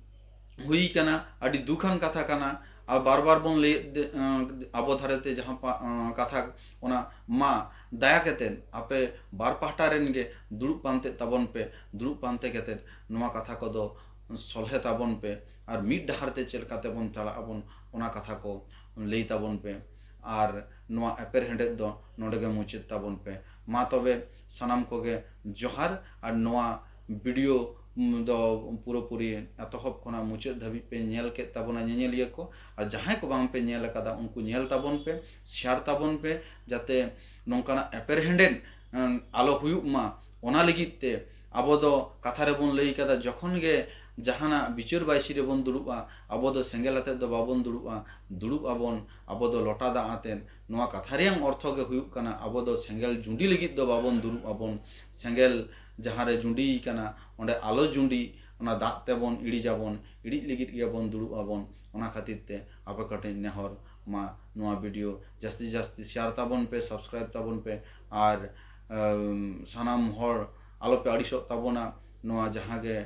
ᱦᱩᱭ ᱠᱟᱱᱟ, ᱟᱹᱰᱤ ᱫᱩᱠᱷᱟᱱ ᱠᱟᱛᱷᱟ ᱠᱟᱱᱟ᱾ ᱟᱨ ᱵᱟᱨ ᱵᱟᱨ ᱵᱚᱱ ᱞᱟᱹᱭᱮᱫ ᱫᱮ-, ᱟᱸ, ᱟᱵᱚ ᱫᱷᱟᱨᱮ ᱛᱮ ᱡᱟᱦᱟᱸ ᱯᱟ-, ᱟᱸ, ᱠᱟᱛᱷᱟ, ᱚᱱᱟ ᱢᱟ ᱫᱟᱭᱟ ᱠᱟᱛᱮᱫ ᱟᱯᱮ ᱵᱟᱨ ᱯᱟᱦᱴᱟ ᱨᱮᱱ ᱜᱮ ᱫᱩᱲᱩᱵ ᱯᱟᱱᱛᱮᱜ ᱛᱟᱵᱚᱱ ᱯᱮ, ᱫᱩᱲᱩᱵ ᱯᱟᱱᱛᱮ ᱠᱟᱛᱮᱫ ᱱᱚᱣᱟ ᱠᱟᱛᱷᱟ ᱠᱚᱫᱚ ᱥᱚᱞᱦᱮ ᱛᱟᱵᱚᱱ ᱯᱮ, ᱟᱨ ᱢᱤᱫ ᱰᱟᱦᱟᱨ ᱛᱮ ᱪᱮᱫ ᱞᱮᱠᱟᱛᱮ ᱵᱚᱱ ᱪᱟᱞᱟᱜ ᱟᱵᱚᱱ, ᱚᱱᱟ ᱠᱟᱛᱷᱟ ᱠᱚ ᱞᱟᱹᱭ ᱛᱟᱵᱚᱱ ᱯᱮ, ᱟᱨ ᱱᱚᱣᱟ ᱮᱯᱮᱨᱦᱮᱸᱰᱮᱡ ᱫᱚ ᱱᱚᱰᱮ ᱜᱮ ᱢᱩᱪᱟᱹᱫ ᱛᱟᱵᱚᱱ ᱯᱮ᱾ ᱢᱟ ᱛᱚᱵᱮ ᱥᱟᱱᱟᱢ ᱠᱚᱜᱮ ᱡᱚᱦᱟᱨ, ᱟᱨ ᱱᱚᱣᱟ ᱵᱷᱤᱰᱤᱭᱳ, ᱩᱢ, ᱫᱚ ᱯᱩᱨᱟᱹᱯᱩᱨᱤ ᱮᱛᱚᱦᱚᱵ ᱠᱷᱚᱱᱟᱜ ᱢᱩᱪᱟᱹᱫ ᱫᱷᱟᱹᱵᱤᱡ ᱯᱮ ᱧᱮᱞ ᱠᱮᱫ ᱛᱟᱵᱚᱱᱟ ᱧᱮᱧᱮᱞᱤᱭᱟᱹ ᱠᱚ, ᱟᱨ ᱡᱟᱦᱟᱸᱭ ᱠᱚ ᱵᱟᱝ ᱯᱮ ᱧᱮᱞ ᱟᱠᱟᱫᱟ ᱩᱱᱠᱩ ᱧᱮᱞ ᱛᱟᱵᱚᱱ ᱯᱮ, ᱥᱮᱭᱟᱨ ᱛᱟᱵᱚᱱ ᱯᱮ, ᱡᱟᱛᱮ ᱱᱚᱝᱠᱟᱱᱟᱜ ᱮᱯᱮᱨᱦᱮᱸᱰᱮᱡ, ᱩᱢ, ᱟᱞᱚ ᱦᱩᱭᱩᱜ ᱢᱟ᱾ ᱚᱱᱟ ᱞᱟᱹᱜᱤᱫ ᱛᱮ ᱟᱵᱚ ᱫᱚ ᱠᱟᱛᱷᱟ ᱨᱮᱵᱚᱱ ᱞᱟᱹᱭ ᱠᱟᱫᱟ, ᱡᱚᱠᱷᱚᱱ ᱜᱮ ᱡᱟᱦᱟᱱᱟᱜ ᱵᱤᱪᱟᱹᱨ ᱵᱟᱭᱥᱤ ᱨᱮᱵᱚᱱ ᱫᱩᱲᱩᱵᱼᱟ, ᱟᱵᱚ ᱫᱚ ᱥᱮᱸᱜᱮᱞ ᱟᱛᱮᱫ ᱫᱚ ᱵᱟᱵᱚᱱ ᱫᱩᱲᱩᱵᱼᱟ, ᱫᱩᱲᱩᱵ ᱟᱵᱚᱱ ᱟᱵᱚ ᱫᱚ ᱞᱚᱴᱟ ᱫᱟᱜ ᱟᱛᱮᱫ᱾ ᱱᱚᱣᱟ ᱠᱟᱛᱷᱟ ᱨᱮᱭᱟᱝ ᱚᱨᱛᱷᱚ ᱜᱮ ᱦᱩᱭᱩᱜ ᱠᱟᱱᱟ, ᱟᱵᱚ ᱫᱚ ᱥᱮᱸᱜᱮᱞ ᱡᱩᱸᱰᱤ ᱞᱟᱹᱜᱤᱫ ᱫᱚ ᱵᱟᱵᱚᱱ ᱫᱩᱲᱩᱵ ᱟᱵᱚᱱ᱾ ᱥᱮᱸᱜᱮᱞ ᱡᱟᱦᱟᱸ ᱨᱮ ᱡᱩᱸᱰᱤ ᱠᱟᱱᱟ, ᱚᱸᱰᱮ ᱟᱞᱚ ᱡᱩᱸᱰᱤ, ᱚᱱᱟ ᱫᱟᱜ ᱛᱮᱵᱚᱱ ᱤᱲᱤᱡᱟᱵᱚᱱ, ᱤᱲᱤᱡ ᱞᱟᱹᱜᱤᱫ ᱜᱮᱵᱚᱱ ᱫᱩᱲᱩᱵ ᱟᱵᱚᱱ᱾ ᱚᱱᱟ ᱠᱷᱟᱹᱛᱤᱨ ᱛᱮ ᱟᱯᱮ ᱠᱚᱴᱷᱮᱱ ᱱᱮᱦᱚᱨ, ᱢᱟ ᱱᱚᱣᱟ ᱵᱷᱤᱰᱤᱭᱳ ᱡᱟᱹᱥᱛᱤ ᱡᱟᱹᱥᱛᱤ ᱥᱮᱭᱟᱨ ᱛᱟᱵᱚᱱ ᱯᱮ, ᱥᱟᱵᱥᱠᱨᱟᱭᱤᱵ ᱛᱟᱵᱚᱱ ᱯᱮ, ᱟᱨ ᱟᱢ, ᱥᱟᱱᱟᱢ ᱦᱚᱲ ᱟᱞᱚᱯᱮ ᱟᱹᱲᱤᱥᱚᱜ ᱛᱟᱵᱚᱱᱟ᱾ ᱱᱚᱣᱟ ᱡᱟᱦᱟᱸ ᱜᱮ,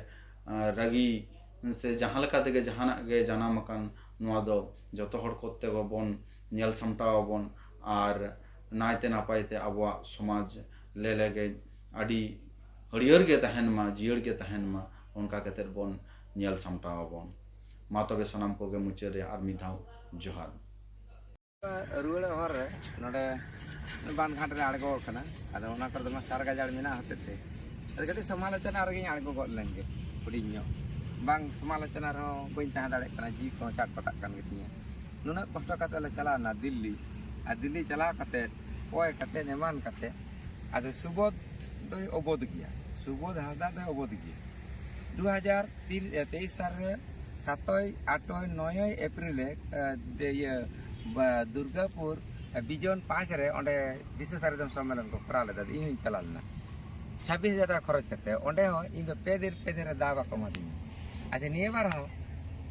ᱟᱸ, ᱨᱟᱹᱜᱤ ᱥᱮ ᱡᱟᱦᱟᱸ ᱞᱮᱠᱟ ᱛᱮᱜᱮ ᱡᱟᱦᱟᱱᱟᱜ ᱜᱮ ᱡᱟᱱᱟᱢ ᱟᱠᱟᱱ, ᱱᱚᱣᱟ ᱫᱚ ᱡᱚᱛᱚ ᱦᱚᱲ ᱠᱚᱛᱮ ᱜᱮᱵᱚᱱ ᱧᱮᱞ ᱥᱟᱢᱴᱟᱣ ᱟᱵᱚᱱ ᱟᱨ ᱱᱟᱭᱛᱮ ᱱᱟᱯᱟᱭ ᱛᱮ ᱟᱵᱚᱣᱟᱜ ᱥᱚᱢᱟᱡᱽ ᱞᱮᱞᱮᱜᱮᱡ ᱟᱹᱰᱤ ᱦᱟᱹᱨᱭᱟᱹᱲ ᱜᱮ ᱛᱟᱦᱮᱱ ᱢᱟ, ᱡᱤᱭᱟᱹᱲ ᱜᱮ ᱛᱟᱦᱮᱱ ᱢᱟ, ᱚᱱᱠᱟ ᱠᱟᱛᱮᱫ ᱵᱚᱱ ᱧᱮᱞ ᱥᱟᱢᱴᱟᱣ ᱟᱵᱚᱱ᱾ ᱢᱟ ᱛᱚᱵᱮ ᱥᱟᱱᱟᱢ ᱠᱚᱜᱮ ᱢᱩᱪᱟᱹᱫ ᱨᱮ ᱟᱨ ᱢᱤᱫ ᱫᱷᱟᱣ ᱡᱚᱦᱟᱨ᱾ ᱨᱩᱣᱟᱹᱲᱚᱜ ᱦᱚᱨ ᱨᱮ ᱱᱚᱰᱮ ᱵᱟᱸᱫᱷ ᱜᱷᱟᱴ ᱨᱮ ᱟᱬᱜᱚ ᱟᱠᱟᱱᱟ᱾ ᱟᱫᱚ ᱚᱱᱟ ᱠᱚᱨᱮ ᱫᱚᱢᱮ ᱥᱟᱨ ᱜᱟᱡᱟᱲ ᱢᱮᱱᱟᱜ ᱦᱚᱛᱮ ᱛᱮ ᱟᱫᱚ ᱠᱟᱹᱴᱤᱡ ᱥᱚᱢᱟᱞᱳᱪᱚᱱᱟ ᱨᱮᱜᱮᱧ ᱟᱬᱜᱚ ᱜᱚᱫ ᱞᱮᱱ ᱜᱮ, ᱦᱩᱰᱤᱧ ᱧᱚᱜ᱾ ᱵᱟᱝ ᱥᱚᱢᱟᱞᱳᱪᱚᱱᱟ ᱨᱮᱦᱚᱸ ᱵᱟᱹᱧ ᱛᱟᱦᱮᱸ ᱫᱟᱲᱮᱭᱟᱜ ᱠᱟᱱᱟ, ᱡᱤᱣᱤ ᱠᱚᱦᱚᱸ ᱪᱟᱴᱯᱟᱴᱟᱜ ᱠᱟᱱ ᱜᱮᱛᱤᱧᱟ᱾ ᱱᱩᱱᱟᱹᱜ ᱠᱚᱥᱴᱚ ᱠᱟᱛᱮ ᱞᱮ ᱪᱟᱞᱟᱣ ᱮᱱᱟ ᱫᱤᱞᱞᱤ, ᱟᱨ ᱫᱤᱞᱞᱤ ᱪᱟᱞᱟᱣ ᱠᱟᱛᱮ ᱠᱚᱭ ᱠᱟᱛᱮ ᱮᱢᱟᱱ ᱠᱟᱛᱮ ᱟᱫᱚ ᱥᱩᱵᱳᱫᱷ ᱫᱚᱭ ᱚᱵᱳᱫᱷ ᱜᱮᱭᱟ, ᱥᱩᱵᱳᱫᱷ ᱦᱟᱸᱥᱫᱟ ᱫᱚᱭ ᱚᱵᱳᱫᱷ ᱜᱮᱭᱟ᱾ ᱫᱩ ᱦᱟᱡᱟᱨ ᱛᱮᱭᱤᱥ ᱥᱟᱞ ᱨᱮ ᱥᱟᱛᱚᱭ, ᱟᱴᱚᱭ, ᱱᱚᱭᱚᱭ ᱮᱯᱨᱤᱞ ᱨᱮ, ᱮ, ᱫᱮ-, ᱤᱭᱟᱹ, ᱵᱟ-, ᱫᱩᱨᱜᱟᱯᱩᱨ, ᱮ, ᱵᱤᱡᱚᱱ ᱯᱟᱸᱪ ᱨᱮ ᱚᱸᱰᱮ ᱵᱤᱥᱥᱚ ᱥᱟᱨᱡᱚᱢ ᱥᱚᱢᱢᱮᱞᱚᱱ ᱠᱚ ᱠᱚᱨᱟᱣ ᱞᱮᱫᱟ᱾ ᱤᱧ ᱦᱚᱸᱧ ᱪᱟᱞᱟᱣ ᱞᱮᱱᱟ᱾ ᱪᱷᱟᱵᱵᱤᱥ ᱦᱟᱡᱟᱨ ᱴᱟᱠᱟ ᱠᱷᱚᱨᱚᱪ ᱠᱟᱛᱮ, ᱚᱸᱰᱮ ᱦᱚᱸ ᱤᱧ ᱫᱚ ᱯᱮ ᱫᱤᱱ, ᱯᱮ ᱫᱤᱱ ᱨᱮ ᱫᱟᱣ ᱵᱟᱠᱚ ᱮᱢᱟᱫᱤᱧᱟ᱾ ᱟᱪᱪᱷᱟ, ᱱᱤᱭᱟᱹ ᱵᱟᱨ ᱦᱚᱸ,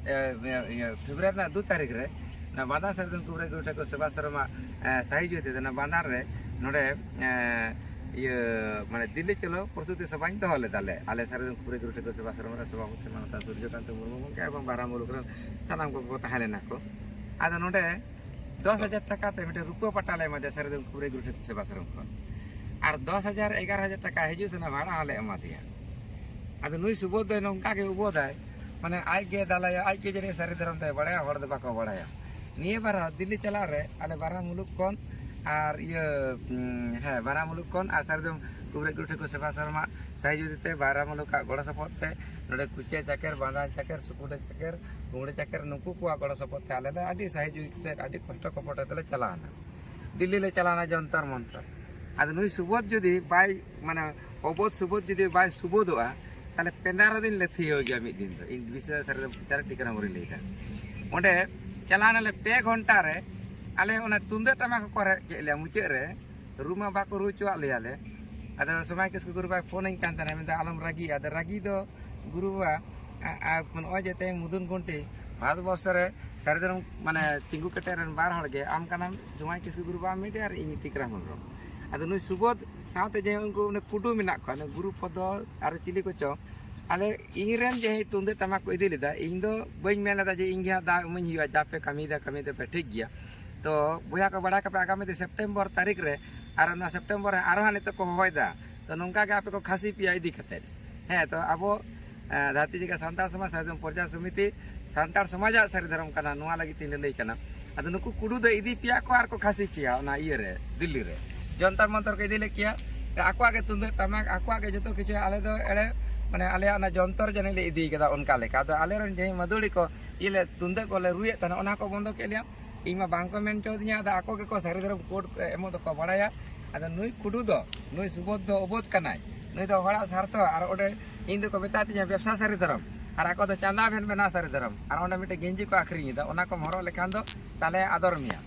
ᱮ, ᱤᱭᱟᱹ, ᱤᱭᱟᱹ, ᱯᱷᱮᱵᱽᱨᱩᱣᱟᱨᱤ ᱨᱮᱱᱟᱜ ᱫᱩ ᱛᱟᱹᱨᱤᱠᱷ ᱨᱮ ᱚᱱᱟ ᱵᱟᱸᱫᱟᱱ ᱥᱟᱨᱡᱚᱢ ᱠᱩᱵᱨᱟᱹ ᱜᱩᱨᱩ ᱴᱷᱟᱹᱠᱩᱨ ᱥᱮᱵᱟ ᱥᱮᱨᱢᱟ, ᱮ, ᱥᱟᱹᱦᱤᱡᱩᱦᱤ ᱛᱮ ᱚᱱᱟ ᱵᱟᱸᱫᱟᱱ ᱨᱮ ᱱᱚᱰᱮ, ᱮ, ᱤᱭᱟᱹ, ᱢᱟᱱᱮ ᱫᱤᱞᱞᱤ ᱪᱚᱞᱚ ᱯᱨᱚᱥᱛᱩᱛᱤ ᱥᱚᱵᱷᱟᱧ ᱫᱚᱦᱚ ᱞᱮᱫᱟ ᱞᱮ, ᱟᱞᱮ ᱥᱟᱨᱡᱚᱢ ᱠᱩᱵᱨᱟᱹ ᱜᱩᱨᱩ ᱴᱷᱟᱹᱠᱩᱨ ᱥᱮᱵᱟ ᱥᱮᱨᱢᱟ ᱨᱮ ᱥᱚᱵᱷᱟᱯᱚᱛᱤ ᱢᱟᱱᱚᱛᱟᱱ ᱥᱩᱨᱡᱚᱠᱟᱱᱛ ᱢᱩᱨᱢᱩ ᱜᱚᱢᱠᱮ ᱮᱵᱚᱝ ᱵᱟᱨᱦᱟ ᱢᱩᱞᱩᱠ ᱨᱮᱱ ᱥᱟᱱᱟᱢ ᱠᱚᱠᱚ ᱛᱟᱦᱮᱸ ᱞᱮᱱᱟ ᱠᱚ᱾ ᱟᱫᱚ ᱱᱚᱰᱮ ᱫᱚᱥ ᱦᱟᱡᱟᱨ ᱴᱟᱠᱟ ᱛᱮ ᱢᱤᱫᱴᱮᱱ ᱨᱩᱯᱟᱹ ᱯᱟᱴᱟ ᱞᱮ ᱮᱢᱟᱫᱮᱭᱟ ᱥᱟᱨᱡᱚᱢ ᱠᱩᱵᱨᱟᱹ ᱜᱩᱨᱩ ᱴᱷᱟᱹᱠᱩᱨ ᱥᱮᱵᱟ ᱥᱮᱨᱢᱟ ᱠᱷᱚᱱ, ᱟᱨ ᱫᱚᱥ ᱦᱟᱡᱟᱨ, ᱮᱜᱟᱨᱚ ᱦᱟᱡᱟᱨ ᱴᱟᱠᱟ ᱦᱤᱡᱩᱜ ᱥᱮᱱᱚᱜ ᱵᱷᱟᱲᱟ ᱦᱚᱸᱞᱮ ᱮᱢᱟᱫᱮᱭᱟ᱾ ᱟᱫᱚ ᱱᱩᱭ ᱥᱩᱵᱳᱫᱷ ᱫᱚ ᱱᱚᱝᱠᱟ ᱜᱮ ᱩᱵᱳᱫᱟᱭ, ᱢᱟᱱᱮ ᱟᱡ ᱜᱮ ᱫᱟᱞᱟᱭᱟ, ᱟᱡ ᱜᱮ ᱡᱟᱹᱱᱤᱡ ᱥᱟᱹᱨᱤ ᱫᱷᱚᱨᱚᱢ ᱫᱚᱭ ᱵᱟᱲᱟᱭᱟ, ᱦᱚᱲ ᱫᱚ ᱵᱟᱠᱚ ᱵᱟᱲᱟᱭᱟ᱾ ᱱᱤᱭᱟᱹ ᱵᱟᱨ ᱦᱚᱸ ᱫᱤᱞᱞᱤ ᱪᱟᱞᱟᱜ ᱨᱮ ᱟᱞᱮ ᱵᱟᱨᱦᱟ ᱢᱩᱞᱩᱠ ᱠᱷᱚᱱ ᱟᱨ ᱤᱭᱟᱹ, ᱩᱸ, ᱦᱮᱸ, ᱵᱟᱨᱦᱟ ᱢᱩᱞᱩᱠ ᱠᱷᱚᱱ ᱟᱨ ᱥᱟᱨᱡᱚᱢ ᱠᱩᱵᱨᱟᱹ ᱜᱩᱨᱩ ᱴᱷᱟᱹᱠᱩᱨ ᱥᱮᱵᱟ ᱥᱮᱨᱢᱟ ᱥᱟᱹᱦᱤᱡᱩᱦᱤ ᱛᱮ, ᱵᱟᱨᱦᱟ ᱢᱩᱞᱩᱠᱟᱜ ᱜᱚᱲᱚ ᱥᱚᱯᱚᱦᱚᱫ ᱛᱮ, ᱱᱚᱰᱮ ᱠᱩᱪᱤᱭᱟᱹ ᱪᱟᱠᱮᱨ, ᱵᱟᱸᱫᱟᱱ ᱪᱟᱠᱮᱨ, ᱥᱩᱠᱩᱰᱟᱹ ᱪᱟᱠᱮᱨ, ᱜᱩᱢᱲᱟᱹ ᱪᱟᱠᱮᱨ, ᱱᱩᱠᱩ ᱠᱚᱣᱟᱜ ᱜᱚᱲᱚ ᱥᱚᱯᱚᱦᱚᱫ ᱛᱮ ᱟᱞᱮ ᱞᱮ ᱟᱹᱰᱤ ᱥᱟᱹᱦᱤᱡᱩᱦᱤ ᱠᱟᱛᱮ ᱟᱹᱰᱤ ᱠᱚᱥᱴᱚ ᱠᱚᱯᱚᱴ ᱠᱟᱛᱮ ᱞᱮ ᱪᱟᱞᱟᱣᱱᱟ᱾ ᱫᱤᱞᱞᱤ ᱞᱮ ᱪᱟᱞᱟᱣᱱᱟ ᱡᱚᱱᱛᱚᱨ ᱢᱚᱱᱛᱚᱨ᱾ ᱟᱫᱚ ᱱᱩᱭ ᱥᱩᱵᱳᱫᱷ ᱡᱩᱫᱤ ᱵᱟᱭ, ᱢᱟᱱᱮ ᱚᱵᱳᱫᱷ ᱥᱩᱵᱳᱫᱷ ᱡᱩᱫᱤ ᱵᱟᱭ ᱥᱩᱵᱳᱫᱷᱚᱜᱼᱟ, ᱛᱟᱦᱞᱮ ᱯᱮᱸᱫᱟᱨᱚ ᱫᱤᱱ ᱞᱮ ᱛᱷᱤᱭᱟᱹᱣ ᱜᱮᱭᱟ ᱢᱤᱫ ᱫᱤᱱ ᱫᱚ᱾ ᱤᱧ ᱵᱤᱥᱥᱚ ᱥᱟᱨᱮ ᱪᱟᱨ ᱴᱤᱠᱟᱹ ᱨᱮ ᱞᱟᱹᱭ ᱫᱟ᱾ ᱚᱸᱰᱮ ᱪᱟᱞᱟᱣ ᱱᱟᱞᱮ ᱯᱮ ᱜᱷᱚᱱᱴᱟ ᱨᱮ, ᱟᱞᱮ ᱚᱱᱟ ᱛᱩᱢᱫᱟᱹᱜ ᱴᱟᱢᱟᱠ ᱠᱚ ᱨᱮᱡ ᱠᱮᱫ ᱞᱮᱭᱟ ᱢᱩᱪᱟᱹᱫ ᱨᱮ᱾ ᱨᱩ ᱢᱟ ᱵᱟᱠᱚ ᱨᱩ ᱦᱚᱪᱚᱣᱟᱜ ᱞᱮᱭᱟ ᱞᱮ᱾ ᱟᱫᱚ ᱥᱚᱢᱟᱭ ᱠᱤᱥᱠᱩ ᱜᱩᱨᱩ ᱵᱟᱭ ᱯᱷᱳᱱᱟᱹᱧ ᱠᱟᱱ ᱛᱟᱦᱮᱱᱟ, ᱢᱮᱱᱫᱟ, "ᱟᱞᱚᱢ ᱨᱟᱹᱜᱤᱜᱼᱟ, ᱟᱫᱚ ᱨᱟᱹᱜᱤ ᱫᱚ ᱜᱩᱨᱩ ᱵᱟᱵᱟ, ᱟ-, ᱟ-, ᱱᱚᱜᱼᱚᱭ ᱡᱮ ᱛᱮᱦᱮᱧ ᱢᱩᱫᱩᱱ ᱠᱷᱩᱱᱴᱤ ᱵᱷᱟᱨᱚᱛ ᱵᱚᱨᱥᱚ ᱨᱮ ᱥᱟᱹᱨᱤ ᱫᱷᱚᱨᱚᱢ ᱢᱟᱱᱮ ᱛᱤᱸᱜᱩ ᱠᱮᱴᱮᱡ ᱨᱮᱱ ᱵᱟᱨ ᱦᱚᱲ ᱜᱮ, ᱟᱢ ᱠᱟᱱᱟᱢ ᱥᱚᱢᱟᱭ ᱠᱤᱥᱠᱩ ᱜᱩᱨᱩ ᱵᱟᱵᱟ ᱢᱤᱫᱴᱮᱡ ᱟᱨ ᱤᱧ ᱴᱤᱠᱨᱟᱢ ᱦᱮᱢᱵᱨᱚᱢ᱾ ᱟᱫᱚ ᱱᱩᱭ ᱥᱩᱵᱳᱫᱷ ᱥᱟᱶᱛᱮ ᱡᱟᱦᱟᱸᱭ ᱩᱱᱠᱩ ᱚᱱᱮ ᱠᱩᱰᱩ ᱢᱮᱱᱟᱜ ᱠᱚᱣᱟ, ᱱᱩᱭ ᱜᱩᱨᱩ ᱯᱚᱫᱚ ᱟᱨ ᱪᱤᱞᱤ ᱠᱚᱪᱚ, ᱟᱞᱮ ᱤᱧ ᱨᱮᱱ ᱡᱟᱦᱟᱸᱭ ᱛᱩᱢᱫᱟᱹᱜ ᱴᱟᱢᱟᱠ ᱠᱚ ᱤᱫᱤ ᱞᱮᱫᱟ, ᱤᱧ ᱫᱚ ᱵᱟᱹᱧ ᱢᱮᱱ ᱞᱮᱫᱟ ᱡᱮ ᱤᱧ ᱜᱮ ᱦᱟᱸᱜ ᱫᱟᱣ ᱮᱢᱟᱹᱧ ᱦᱩᱭᱩᱜᱼᱟ, ᱡᱟ ᱯᱮ ᱠᱟᱹᱢᱤᱭᱮᱫᱟ ᱠᱟᱹᱢᱤ ᱫᱚᱯᱮ ᱴᱷᱤᱠ ᱜᱮᱭᱟ᱾ ᱛᱚ ᱵᱚᱭᱦᱟ ᱠᱚ ᱵᱟᱲᱟᱭ ᱠᱟᱯᱮ, ᱟᱜᱟᱢᱤ ᱫᱤᱱ ᱥᱮᱯᱴᱮᱢᱵᱚᱨ ᱛᱟᱹᱨᱤᱠᱷ ᱨᱮ, ᱟᱨ ᱱᱚᱣᱟ ᱥᱮᱯᱴᱮᱢᱵᱚᱨ ᱨᱮ ᱟᱨᱦᱚᱸ ᱱᱤᱛᱚᱜ ᱠᱚ ᱦᱚᱦᱚᱭᱮᱫᱟ᱾ ᱛᱚ ᱱᱚᱝᱠᱟ ᱜᱮ ᱟᱯᱮ ᱠᱚ ᱠᱷᱟᱹᱥᱤ ᱯᱮᱭᱟ ᱤᱫᱤ ᱠᱟᱛᱮᱫ᱾ ᱦᱮᱸ, ᱛᱚ ᱟᱵᱚ, ᱮ, ᱫᱷᱟᱹᱨᱛᱤ ᱡᱟᱭᱜᱟ ᱥᱟᱱᱛᱟᱲ ᱥᱚᱢᱟᱡᱽ ᱥᱟᱨᱡᱚᱢ ᱯᱨᱚᱪᱟᱨ ᱥᱚᱢᱤᱛᱤ ᱥᱟᱱᱛᱟᱲ ᱥᱚᱢᱟᱡᱟᱜ ᱥᱟᱹᱨᱤ ᱫᱷᱚᱨᱚᱢ ᱠᱟᱱᱟ, ᱱᱚᱣᱟ ᱞᱟᱹᱜᱤᱫ ᱛᱤᱧ ᱞᱟᱹᱞᱟᱹᱭ ᱠᱟᱱᱟ᱾ ᱟᱫᱚ ᱱᱩᱠᱩ ᱠᱩᱰᱩ ᱫᱚ ᱤᱫᱤ ᱯᱮᱭᱟ ᱠᱚ ᱟᱨ ᱠᱚ ᱠᱷᱟᱹᱥᱤ ᱪᱮᱭᱟ ᱚᱱᱟ ᱤᱭᱟᱹ ᱨᱮ, ᱫᱤᱞᱞᱤ ᱨᱮ᱾ ᱡᱚᱱᱛᱚᱨ ᱢᱚᱱᱛᱚᱨ ᱠᱚ ᱤᱫᱤ ᱞᱮᱫ ᱠᱮᱭᱟ᱾ ᱟᱠᱚᱣᱟᱜ ᱜᱮ ᱛᱩᱢᱫᱟᱹᱜ ᱴᱟᱢᱟᱠ, ᱟᱠᱚᱣᱟᱜ ᱜᱮ ᱡᱚᱛᱚ ᱠᱤᱪᱷᱩ, ᱟᱞᱮ ᱫᱚ ᱮᱲᱮ, ᱢᱟᱱᱮ ᱟᱞᱮᱭᱟᱜ ᱚᱱᱟ ᱡᱚᱱᱛᱚᱨ ᱡᱟᱹᱱᱤᱡ ᱞᱮ ᱤᱫᱤ ᱠᱟᱫᱟ ᱚᱱᱠᱟ ᱞᱮᱠᱟ᱾ ᱟᱫᱚ ᱟᱞᱮᱨᱮᱱ ᱡᱟᱦᱟᱸᱭ ᱢᱟᱹᱫᱟᱹᱲᱤ ᱠᱚ ᱤᱭᱟᱹ ᱞᱮ ᱛᱩᱢᱫᱟᱹᱜ ᱠᱚᱞᱮ ᱨᱩᱭᱮᱫ ᱛᱟᱦᱮᱱᱟ, ᱚᱱᱟ ᱠᱚ ᱵᱚᱱᱫᱚ ᱠᱮᱫ ᱞᱮᱭᱟ᱾ ᱤᱧ ᱢᱟ ᱵᱟᱝ ᱠᱚ ᱢᱮᱱ ᱦᱚᱪᱚ ᱫᱤᱧᱟ, ᱟᱫᱚ ᱟᱠᱚ ᱜᱮᱠᱚ ᱥᱟᱹᱨᱤ ᱫᱷᱚᱨᱚᱢ ᱠᱳᱰ ᱮᱢᱚᱜ ᱫᱚᱠᱚ ᱵᱟᱲᱟᱭᱟ᱾ ᱟᱫᱚ ᱱᱩᱭ ᱠᱩᱰᱩ ᱫᱚ, ᱱᱩᱭ ᱥᱩᱵᱳᱫᱷ ᱫᱚ ᱚᱵᱳᱫᱷ ᱠᱟᱱᱟᱭ, ᱱᱩᱭ ᱫᱚ ᱦᱚᱲᱟᱜ ᱥᱟᱨᱛᱷᱚ, ᱟᱨ ᱚᱸᱰᱮ ᱤᱧ ᱫᱚᱠᱚ ᱢᱮᱛᱟ ᱫᱤᱧᱟ ᱵᱮᱵᱽᱥᱟ ᱥᱟᱹᱨᱤ ᱫᱷᱚᱨᱚᱢ, ᱟᱨ ᱟᱠᱚ ᱫᱚ ᱪᱟᱸᱫᱟ ᱵᱷᱮᱱ ᱵᱮᱱᱟᱣ ᱥᱟᱹᱨᱤ ᱫᱷᱚᱨᱚᱢ, ᱟᱨ ᱚᱸᱰᱮ ᱢᱤᱫᱴᱮᱱ ᱜᱮᱧᱡᱤ ᱠᱚ ᱟᱹᱠᱷᱨᱤᱧ ᱮᱫᱟ, ᱚᱱᱟ ᱠᱚᱢ ᱦᱚᱨᱚᱜ ᱞᱮᱠᱷᱟᱱ ᱫᱚ ᱛᱟᱦᱞᱮ ᱟᱫᱚᱨ ᱢᱮᱭᱟ᱾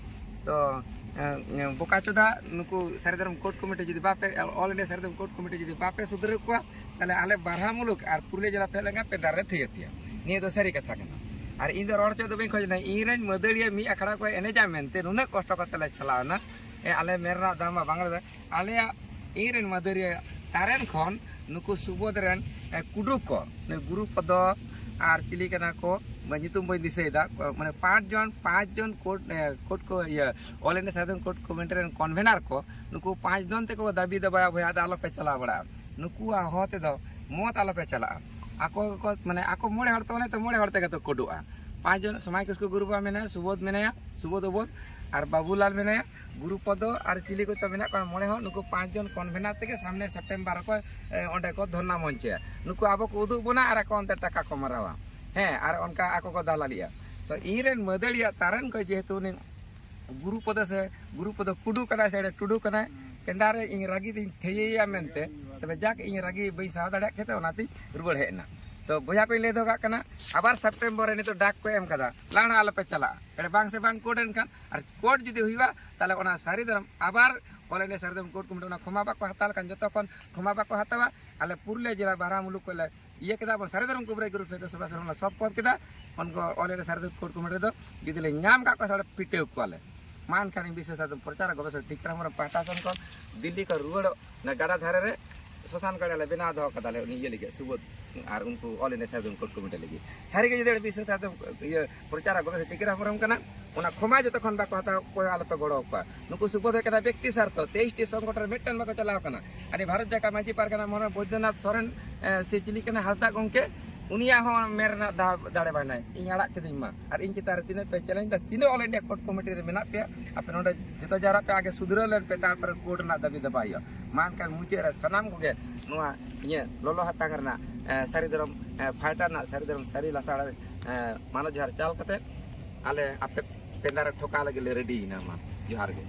ᱛᱚ ᱮ, ᱵᱚᱠᱟ ᱪᱳᱫᱟ, ᱱᱩᱠᱩ ᱥᱟᱹᱨᱤ ᱫᱷᱚᱨᱚᱢ ᱠᱳᱰ ᱠᱚᱢᱤᱴᱤ ᱡᱩᱫᱤ ᱵᱟᱯᱮ, ᱚᱞ ᱤᱱᱰᱤᱭᱟ ᱥᱟᱹᱨᱤ ᱫᱷᱚᱨᱚᱢ ᱠᱳᱰ ᱠᱚᱢᱤᱴᱤ ᱡᱩᱫᱤ ᱵᱟᱯᱮ ᱥᱩᱫᱷᱨᱟᱹᱣ ᱠᱚᱣᱟ, ᱛᱟᱦᱞᱮ ᱟᱞᱮ ᱵᱟᱨᱦᱟ ᱢᱩᱞᱩᱠ ᱟᱨ ᱯᱩᱨᱩᱞᱤᱭᱟᱹ ᱡᱮᱞᱟ ᱯᱷᱮᱰ ᱞᱮᱱᱠᱷᱟᱱ ᱯᱮᱸᱫᱟᱨ ᱨᱮ ᱛᱷᱤᱭᱟᱹ ᱯᱮᱭᱟ᱾ ᱱᱤᱭᱟᱹ ᱫᱚ ᱥᱟᱹᱨᱤ ᱠᱟᱛᱷᱟ ᱠᱟᱱᱟ᱾ ᱟᱨ ᱤᱧ ᱫᱚ ᱨᱚᱲ ᱦᱚᱪᱚ ᱫᱚ ᱵᱟᱹᱧ ᱠᱷᱚᱡᱽ ᱞᱮᱱᱟ, ᱤᱧ ᱨᱮᱱ ᱢᱟᱹᱫᱟᱹᱲᱤᱭᱟᱹ ᱢᱤᱫ ᱟᱠᱷᱲᱟ ᱠᱚ ᱮᱱᱮᱡᱟ ᱢᱮᱱᱛᱮ ᱱᱩᱱᱟᱹᱜ ᱠᱚᱥᱴᱚ ᱠᱟᱛᱮ ᱞᱮ ᱪᱟᱞᱟᱣ ᱮᱱᱟ᱾ ᱮ, ᱟᱞᱮ ᱢᱮᱱ ᱨᱮᱱᱟᱜ ᱫᱟᱢ ᱢᱟ ᱵᱟᱝ ᱞᱮᱫᱟ᱾ ᱟᱞᱮᱭᱟᱜ, ᱤᱧ ᱨᱮᱱ ᱢᱟᱹᱫᱟᱹᱲᱤᱭᱟᱹ ᱛᱟᱨᱮᱱ ᱠᱷᱚᱱ ᱱᱩᱠᱩ ᱥᱩᱵᱳᱫᱷ ᱨᱮᱱ, ᱮ, ᱠᱩᱰᱩ ᱠᱚ, ᱱᱩᱭ ᱜᱩᱨᱩ ᱯᱚᱫᱚ ᱟᱨ ᱪᱤᱞᱤ ᱠᱟᱱᱟ ᱠᱚ, ᱧᱩᱛᱩᱢ ᱵᱟᱹᱧ ᱫᱤᱥᱟᱹᱭᱮᱫᱟ, ᱢᱟᱱᱮ ᱯᱟᱸᱪ ᱡᱚᱱ, ᱯᱟᱸᱪ ᱡᱚᱱ ᱠᱳᱰ, ᱮ, ᱠᱳᱰ ᱠᱚ, ᱤᱭᱟᱹ, ᱚᱞ ᱤᱱᱰᱤᱭᱟ ᱥᱟᱫᱷᱟᱨᱚᱱ ᱠᱳᱰ ᱠᱚᱢᱤᱴᱤ ᱨᱮᱱ ᱠᱚᱱᱵᱷᱮᱱᱟᱨ ᱠᱚ, ᱱᱩᱠᱩ ᱯᱟᱸᱪ ᱡᱚᱱ ᱛᱮᱠᱚ ᱫᱟᱹᱵᱤ ᱫᱟᱵᱟᱭᱟ, "ᱵᱚᱭᱦᱟ, ᱟᱫᱚ ᱟᱞᱚᱯᱮ ᱪᱟᱞᱟᱣ ᱵᱟᱲᱟᱜᱼᱟ, ᱱᱩᱠᱩᱣᱟᱜ ᱦᱚᱦᱚ ᱛᱮᱫᱚ ᱢᱚᱛ ᱟᱞᱚᱯᱮ ᱪᱟᱞᱟᱜᱼᱟ᱾" ᱟᱠᱚ ᱜᱮᱠᱚ, ᱢᱟᱱᱮ ᱟᱠᱚ ᱢᱚᱬᱮ ᱦᱚᱲ ᱛᱮ, ᱚᱱᱮ ᱛᱚ ᱢᱚᱬᱮ ᱦᱚᱲ ᱛᱮᱜᱮ ᱛᱚ ᱠᱳᱰᱚᱜᱼᱟ᱾ ᱯᱟᱸᱪ ᱡᱚᱱ, ᱥᱚᱢᱟᱭ ᱠᱤᱥᱠᱩ ᱜᱩᱨᱩ ᱵᱟᱵᱟ ᱢᱮᱱᱟᱭᱟ, ᱥᱩᱵᱳᱫᱷ ᱢᱮᱱᱟᱭᱟ, ᱥᱩᱵᱳᱫᱷ ᱚᱵᱳᱫᱷ, ᱟᱨ ᱵᱟᱵᱩᱞᱟᱞ ᱢᱮᱱᱟᱭᱟ, ᱜᱩᱨᱩ ᱯᱚᱫᱚ ᱟᱨ ᱪᱤᱞᱤ ᱠᱚᱪᱚ ᱢᱮᱱᱟᱜ ᱠᱚᱣᱟ, ᱢᱚᱬᱮ ᱦᱚᱲ, ᱱᱩᱠᱩ ᱯᱟᱸᱪ ᱡᱚᱱ ᱠᱚᱱᱵᱷᱮᱱᱟᱨ ᱛᱮᱜᱮ ᱥᱟᱢᱱᱮ ᱥᱮᱯᱴᱮᱢᱵᱟᱨ ᱨᱮᱠᱚ, ᱮ, ᱚᱸᱰᱮ ᱠᱚ ᱫᱷᱚᱨᱱᱟ ᱢᱚᱧᱪᱚᱭᱟ᱾ ᱱᱩᱠᱩ ᱟᱵᱚ ᱠᱚ ᱩᱫᱩᱜ ᱵᱚᱱᱟ ᱟᱨ ᱟᱠᱚ ᱚᱱᱛᱮ ᱴᱟᱠᱟ ᱠᱚ ᱢᱟᱨᱟᱣᱟ᱾ ᱦᱮᱸ, ᱟᱨ ᱚᱱᱠᱟ ᱟᱠᱚ ᱠᱚ ᱫᱟᱞᱟᱞᱤᱜᱼᱟ᱾ ᱛᱚ ᱤᱧ ᱨᱮᱱ ᱢᱟᱹᱫᱟᱹᱲᱤᱭᱟᱹ ᱛᱟᱨᱮᱱ ᱠᱚ ᱡᱮᱦᱮᱛᱩ ᱩᱱᱤ ᱜᱩᱨᱩ ᱯᱚᱫᱚ ᱥᱮ ᱜᱩᱨᱩ ᱯᱚᱫᱚ ᱠᱩᱰᱩ ᱠᱟᱱᱟᱭ ᱥᱮ ᱮᱲᱮ ᱴᱩᱰᱩ ᱠᱟᱱᱟᱭ, ᱯᱮᱸᱫᱟ ᱨᱮ ᱤᱧ ᱨᱟᱹᱜᱤ ᱛᱤᱧ ᱛᱷᱟᱹᱭᱟᱹᱭᱟ ᱢᱮᱱᱛᱮ, ᱛᱚᱵᱮ ᱡᱟᱠ, ᱤᱧ ᱨᱟᱹᱜᱤ ᱵᱟᱹᱧ ᱥᱟᱦᱟᱣ ᱫᱟᱲᱮᱭᱟᱜ ᱠᱷᱟᱹᱛᱤᱨ ᱚᱱᱟᱛᱤᱧ ᱨᱩᱣᱟᱹᱲ ᱦᱮᱡ ᱮᱱᱟ᱾ ᱛᱚ ᱵᱚᱭᱦᱟ ᱠᱚᱧ ᱞᱟᱹᱭ ᱫᱚᱦᱚ ᱠᱟᱜ ᱠᱟᱱᱟ, ᱟᱵᱟᱨ ᱥᱮᱯᱴᱮᱢᱵᱚᱨ ᱨᱮ ᱱᱤᱛᱚᱜ ᱰᱟᱠ ᱠᱚ ᱮᱢ ᱠᱟᱫᱟ, ᱞᱟᱲᱟ ᱟᱞᱚᱯᱮ ᱪᱟᱞᱟᱜᱼᱟ᱾ ᱮᱲᱮ ᱵᱟᱝ ᱥᱮ ᱵᱟᱝ ᱠᱳᱨᱴ ᱮᱱᱠᱷᱟᱱ, ᱟᱨ ᱠᱳᱨᱴ ᱡᱩᱫᱤ ᱦᱩᱭᱩᱜᱼᱟ, ᱛᱟᱦᱚᱞᱮ ᱚᱱᱟ ᱥᱟᱹᱨᱤ ᱫᱷᱚᱨᱚᱢ ᱟᱵᱟᱨ ᱚᱞ ᱤᱱᱰᱤᱭᱟ ᱥᱟᱹᱨᱤ ᱫᱷᱚᱨᱚᱢ ᱠᱳᱨᱴ ᱠᱚᱢᱤᱴᱤ ᱚᱱᱟ ᱠᱷᱚᱢᱟ ᱵᱟᱠᱚ ᱦᱟᱛᱟᱣ ᱞᱮᱠᱷᱟᱱ, ᱡᱚᱛᱚ ᱠᱷᱚᱱ ᱠᱷᱚᱢᱟ ᱵᱟᱠᱚ ᱦᱟᱛᱟᱣᱟ, ᱟᱞᱮ ᱯᱩᱨᱩᱞᱤᱭᱟᱹ ᱡᱮᱞᱟ ᱵᱟᱨᱦᱟ ᱢᱩᱞᱩᱠ ᱠᱚᱞᱮ ᱤᱭᱟᱹ ᱠᱮᱫᱟ ᱵᱚᱱ, ᱥᱟᱹᱨᱤ ᱫᱷᱚᱨᱚᱢ ᱠᱩᱵᱨᱟᱹ ᱜᱩᱨᱩ ᱥᱮᱴᱮᱨ ᱥᱚᱵᱷᱟ ᱥᱚᱨᱚᱱ ᱞᱮ ᱥᱚᱵ ᱯᱚᱫ ᱠᱮᱫᱟ᱾ ᱩᱱᱠᱩ ᱚᱞ ᱤᱱᱰᱤᱭᱟ ᱥᱟᱹᱨᱤ ᱫᱷᱚᱨᱚᱢ ᱠᱳᱨᱴ ᱠᱚᱢᱤᱴᱤ ᱨᱮᱫᱚ ᱡᱩᱫᱤ ᱞᱮ ᱧᱟᱢ ᱠᱟᱜ ᱠᱚᱣᱟ, ᱥᱟᱲᱮ ᱯᱤᱴᱟᱹᱣ ᱠᱚᱣᱟᱞᱮ᱾ ᱢᱟ ᱮᱱᱠᱷᱟᱱ ᱤᱧ ᱵᱤᱥᱥᱚ ᱥᱟᱨᱡᱚᱢ ᱯᱨᱚᱪᱟᱨ ᱜᱚᱵᱮᱥᱚᱠ ᱴᱤᱠᱨᱟᱢ ᱦᱮᱢᱵᱨᱚᱢ ᱯᱟᱦᱴᱟ ᱥᱮᱱ ᱠᱷᱚᱱ ᱫᱤᱞᱞᱤ ᱠᱷᱚᱱ ᱨᱩᱣᱟᱹᱲᱚᱜ ᱚᱱᱟ ᱜᱟᱰᱟ ᱫᱷᱟᱨᱮ ᱨᱮ ᱥᱚᱥᱟᱱ ᱜᱟᱲ ᱞᱮ ᱵᱮᱱᱟᱣ ᱫᱚᱦᱚ ᱠᱟᱫᱟ ᱞᱮ ᱩᱱᱤ ᱤᱭᱟᱹ ᱞᱟᱹᱜᱤᱫ, ᱥᱩᱵᱳᱫᱷ ᱟᱨ ᱩᱱᱠᱩ ᱚᱞ ᱤᱱᱰᱤᱭᱟ ᱥᱟᱨᱡᱚᱢ ᱠᱳᱨᱴ ᱠᱚᱢᱤᱴᱤ ᱞᱟᱹᱜᱤᱫ᱾ ᱥᱟᱹᱨᱤ ᱜᱮ ᱡᱩᱫᱤ ᱵᱤᱥᱥᱚ ᱥᱟᱨᱡᱚᱢ ᱤᱭᱟᱹ ᱯᱨᱚᱪᱟᱨ ᱜᱚᱵᱮᱥᱚᱠ ᱴᱤᱠᱨᱟᱢ ᱦᱮᱢᱵᱨᱚᱢ ᱠᱟᱱᱟ, ᱚᱱᱟ ᱠᱷᱚᱢᱟ ᱡᱚᱛᱚ ᱠᱷᱚᱱ ᱵᱟᱠᱚ ᱦᱟᱛᱟᱣ, ᱚᱠᱚᱭ ᱟᱞᱚᱯᱮ ᱜᱚᱲᱚ ᱟᱠᱚᱣᱟ᱾ ᱱᱩᱠᱩ ᱥᱩᱵᱳᱫᱷ ᱦᱩᱭᱩᱜ ᱠᱟᱱᱟ ᱵᱮᱠᱛᱤ ᱥᱟᱨᱛᱷᱚ, ᱛᱮᱭᱤᱥ ᱴᱤ ᱥᱚᱝᱜᱚᱴᱷᱚᱱ ᱨᱮ ᱢᱤᱫᱴᱮᱱ ᱵᱟᱠᱚ ᱪᱟᱞᱟᱣ ᱠᱟᱱᱟ᱾ ᱟᱹᱰᱤ ᱵᱷᱟᱨᱚᱛ ᱡᱟᱠᱟᱛ ᱢᱟᱹᱡᱷᱤ ᱯᱟᱨᱜᱟᱱᱟ ᱢᱚᱦᱚᱞ ᱨᱮᱱ ᱵᱳᱭᱫᱚᱱᱟᱛᱷ ᱥᱚᱨᱮᱱ, ᱮ, ᱥᱮ ᱪᱤᱞᱤ ᱠᱟᱱᱟ ᱦᱟᱸᱥᱫᱟ ᱜᱚᱢᱠᱮ, ᱩᱱᱤᱭᱟᱜ ᱦᱚᱸ ᱢᱮᱱ ᱨᱮᱱᱟᱜ ᱫᱟ-, ᱫᱟᱲᱮ ᱵᱟᱭ ᱱᱟᱭ, ᱤᱧ ᱟᱲᱟᱜ ᱠᱤᱫᱤᱧ ᱢᱟ᱾ ᱟᱨ ᱤᱧ ᱪᱮᱛᱟᱱ ᱨᱮ ᱛᱤᱱᱟᱹᱜ ᱯᱮ ᱪᱮᱞᱮᱧᱡᱽ ᱫᱟ, ᱛᱤᱱᱟᱹᱜ ᱚᱞ ᱤᱱᱰᱤᱭᱟ ᱠᱳᱨᱴ ᱠᱚᱢᱤᱴᱤ ᱨᱮ ᱢᱮᱱᱟᱜ ᱯᱮᱭᱟ, ᱟᱯᱮ ᱱᱚᱰᱮ ᱡᱚᱛᱚ ᱡᱟᱣᱨᱟ ᱯᱮ, ᱟᱜᱮ ᱥᱩᱫᱷᱨᱟᱹᱣ ᱞᱮᱱ ᱯᱮ, ᱛᱟᱨᱯᱚᱨᱮ ᱠᱳᱨᱴ ᱨᱮᱱᱟᱜ ᱫᱟᱹᱵᱤ ᱫᱟᱵᱟ ᱦᱩᱭᱩᱜᱼᱟ᱾ ᱢᱟ ᱮᱱᱠᱷᱟᱱ ᱢᱩᱪᱟᱹᱫ ᱨᱮ ᱥᱟᱱᱟᱢ ᱠᱚᱜᱮ ᱱᱚᱣᱟ ᱤᱧᱟᱹᱜ ᱞᱚᱞᱚ ᱦᱟᱛᱟᱝ ᱨᱮᱱᱟᱜ, ᱮ, ᱥᱟᱹᱨᱤ ᱫᱷᱚᱨᱚᱢ, ᱮ, ᱯᱷᱟᱭᱴᱟᱨ ᱨᱮᱱᱟᱜ ᱥᱟᱹᱨᱤ ᱫᱷᱚᱨᱚᱢ ᱥᱟᱹᱨᱤ ᱞᱟᱥᱟᱲ, ᱮ, ᱢᱟᱱᱚᱛ ᱡᱚᱦᱟᱨ ᱪᱟᱞ ᱠᱟᱛᱮ ᱟᱞᱮ ᱟᱯᱮ ᱯᱮᱸᱫᱟ ᱨᱮ ᱴᱷᱚᱠᱟᱣ ᱞᱟᱹᱜᱤᱫ ᱞᱮ ᱨᱮᱰᱤᱭᱮᱱᱟ᱾ ᱢᱟ ᱡᱚᱦᱟᱨ ᱜᱮ᱾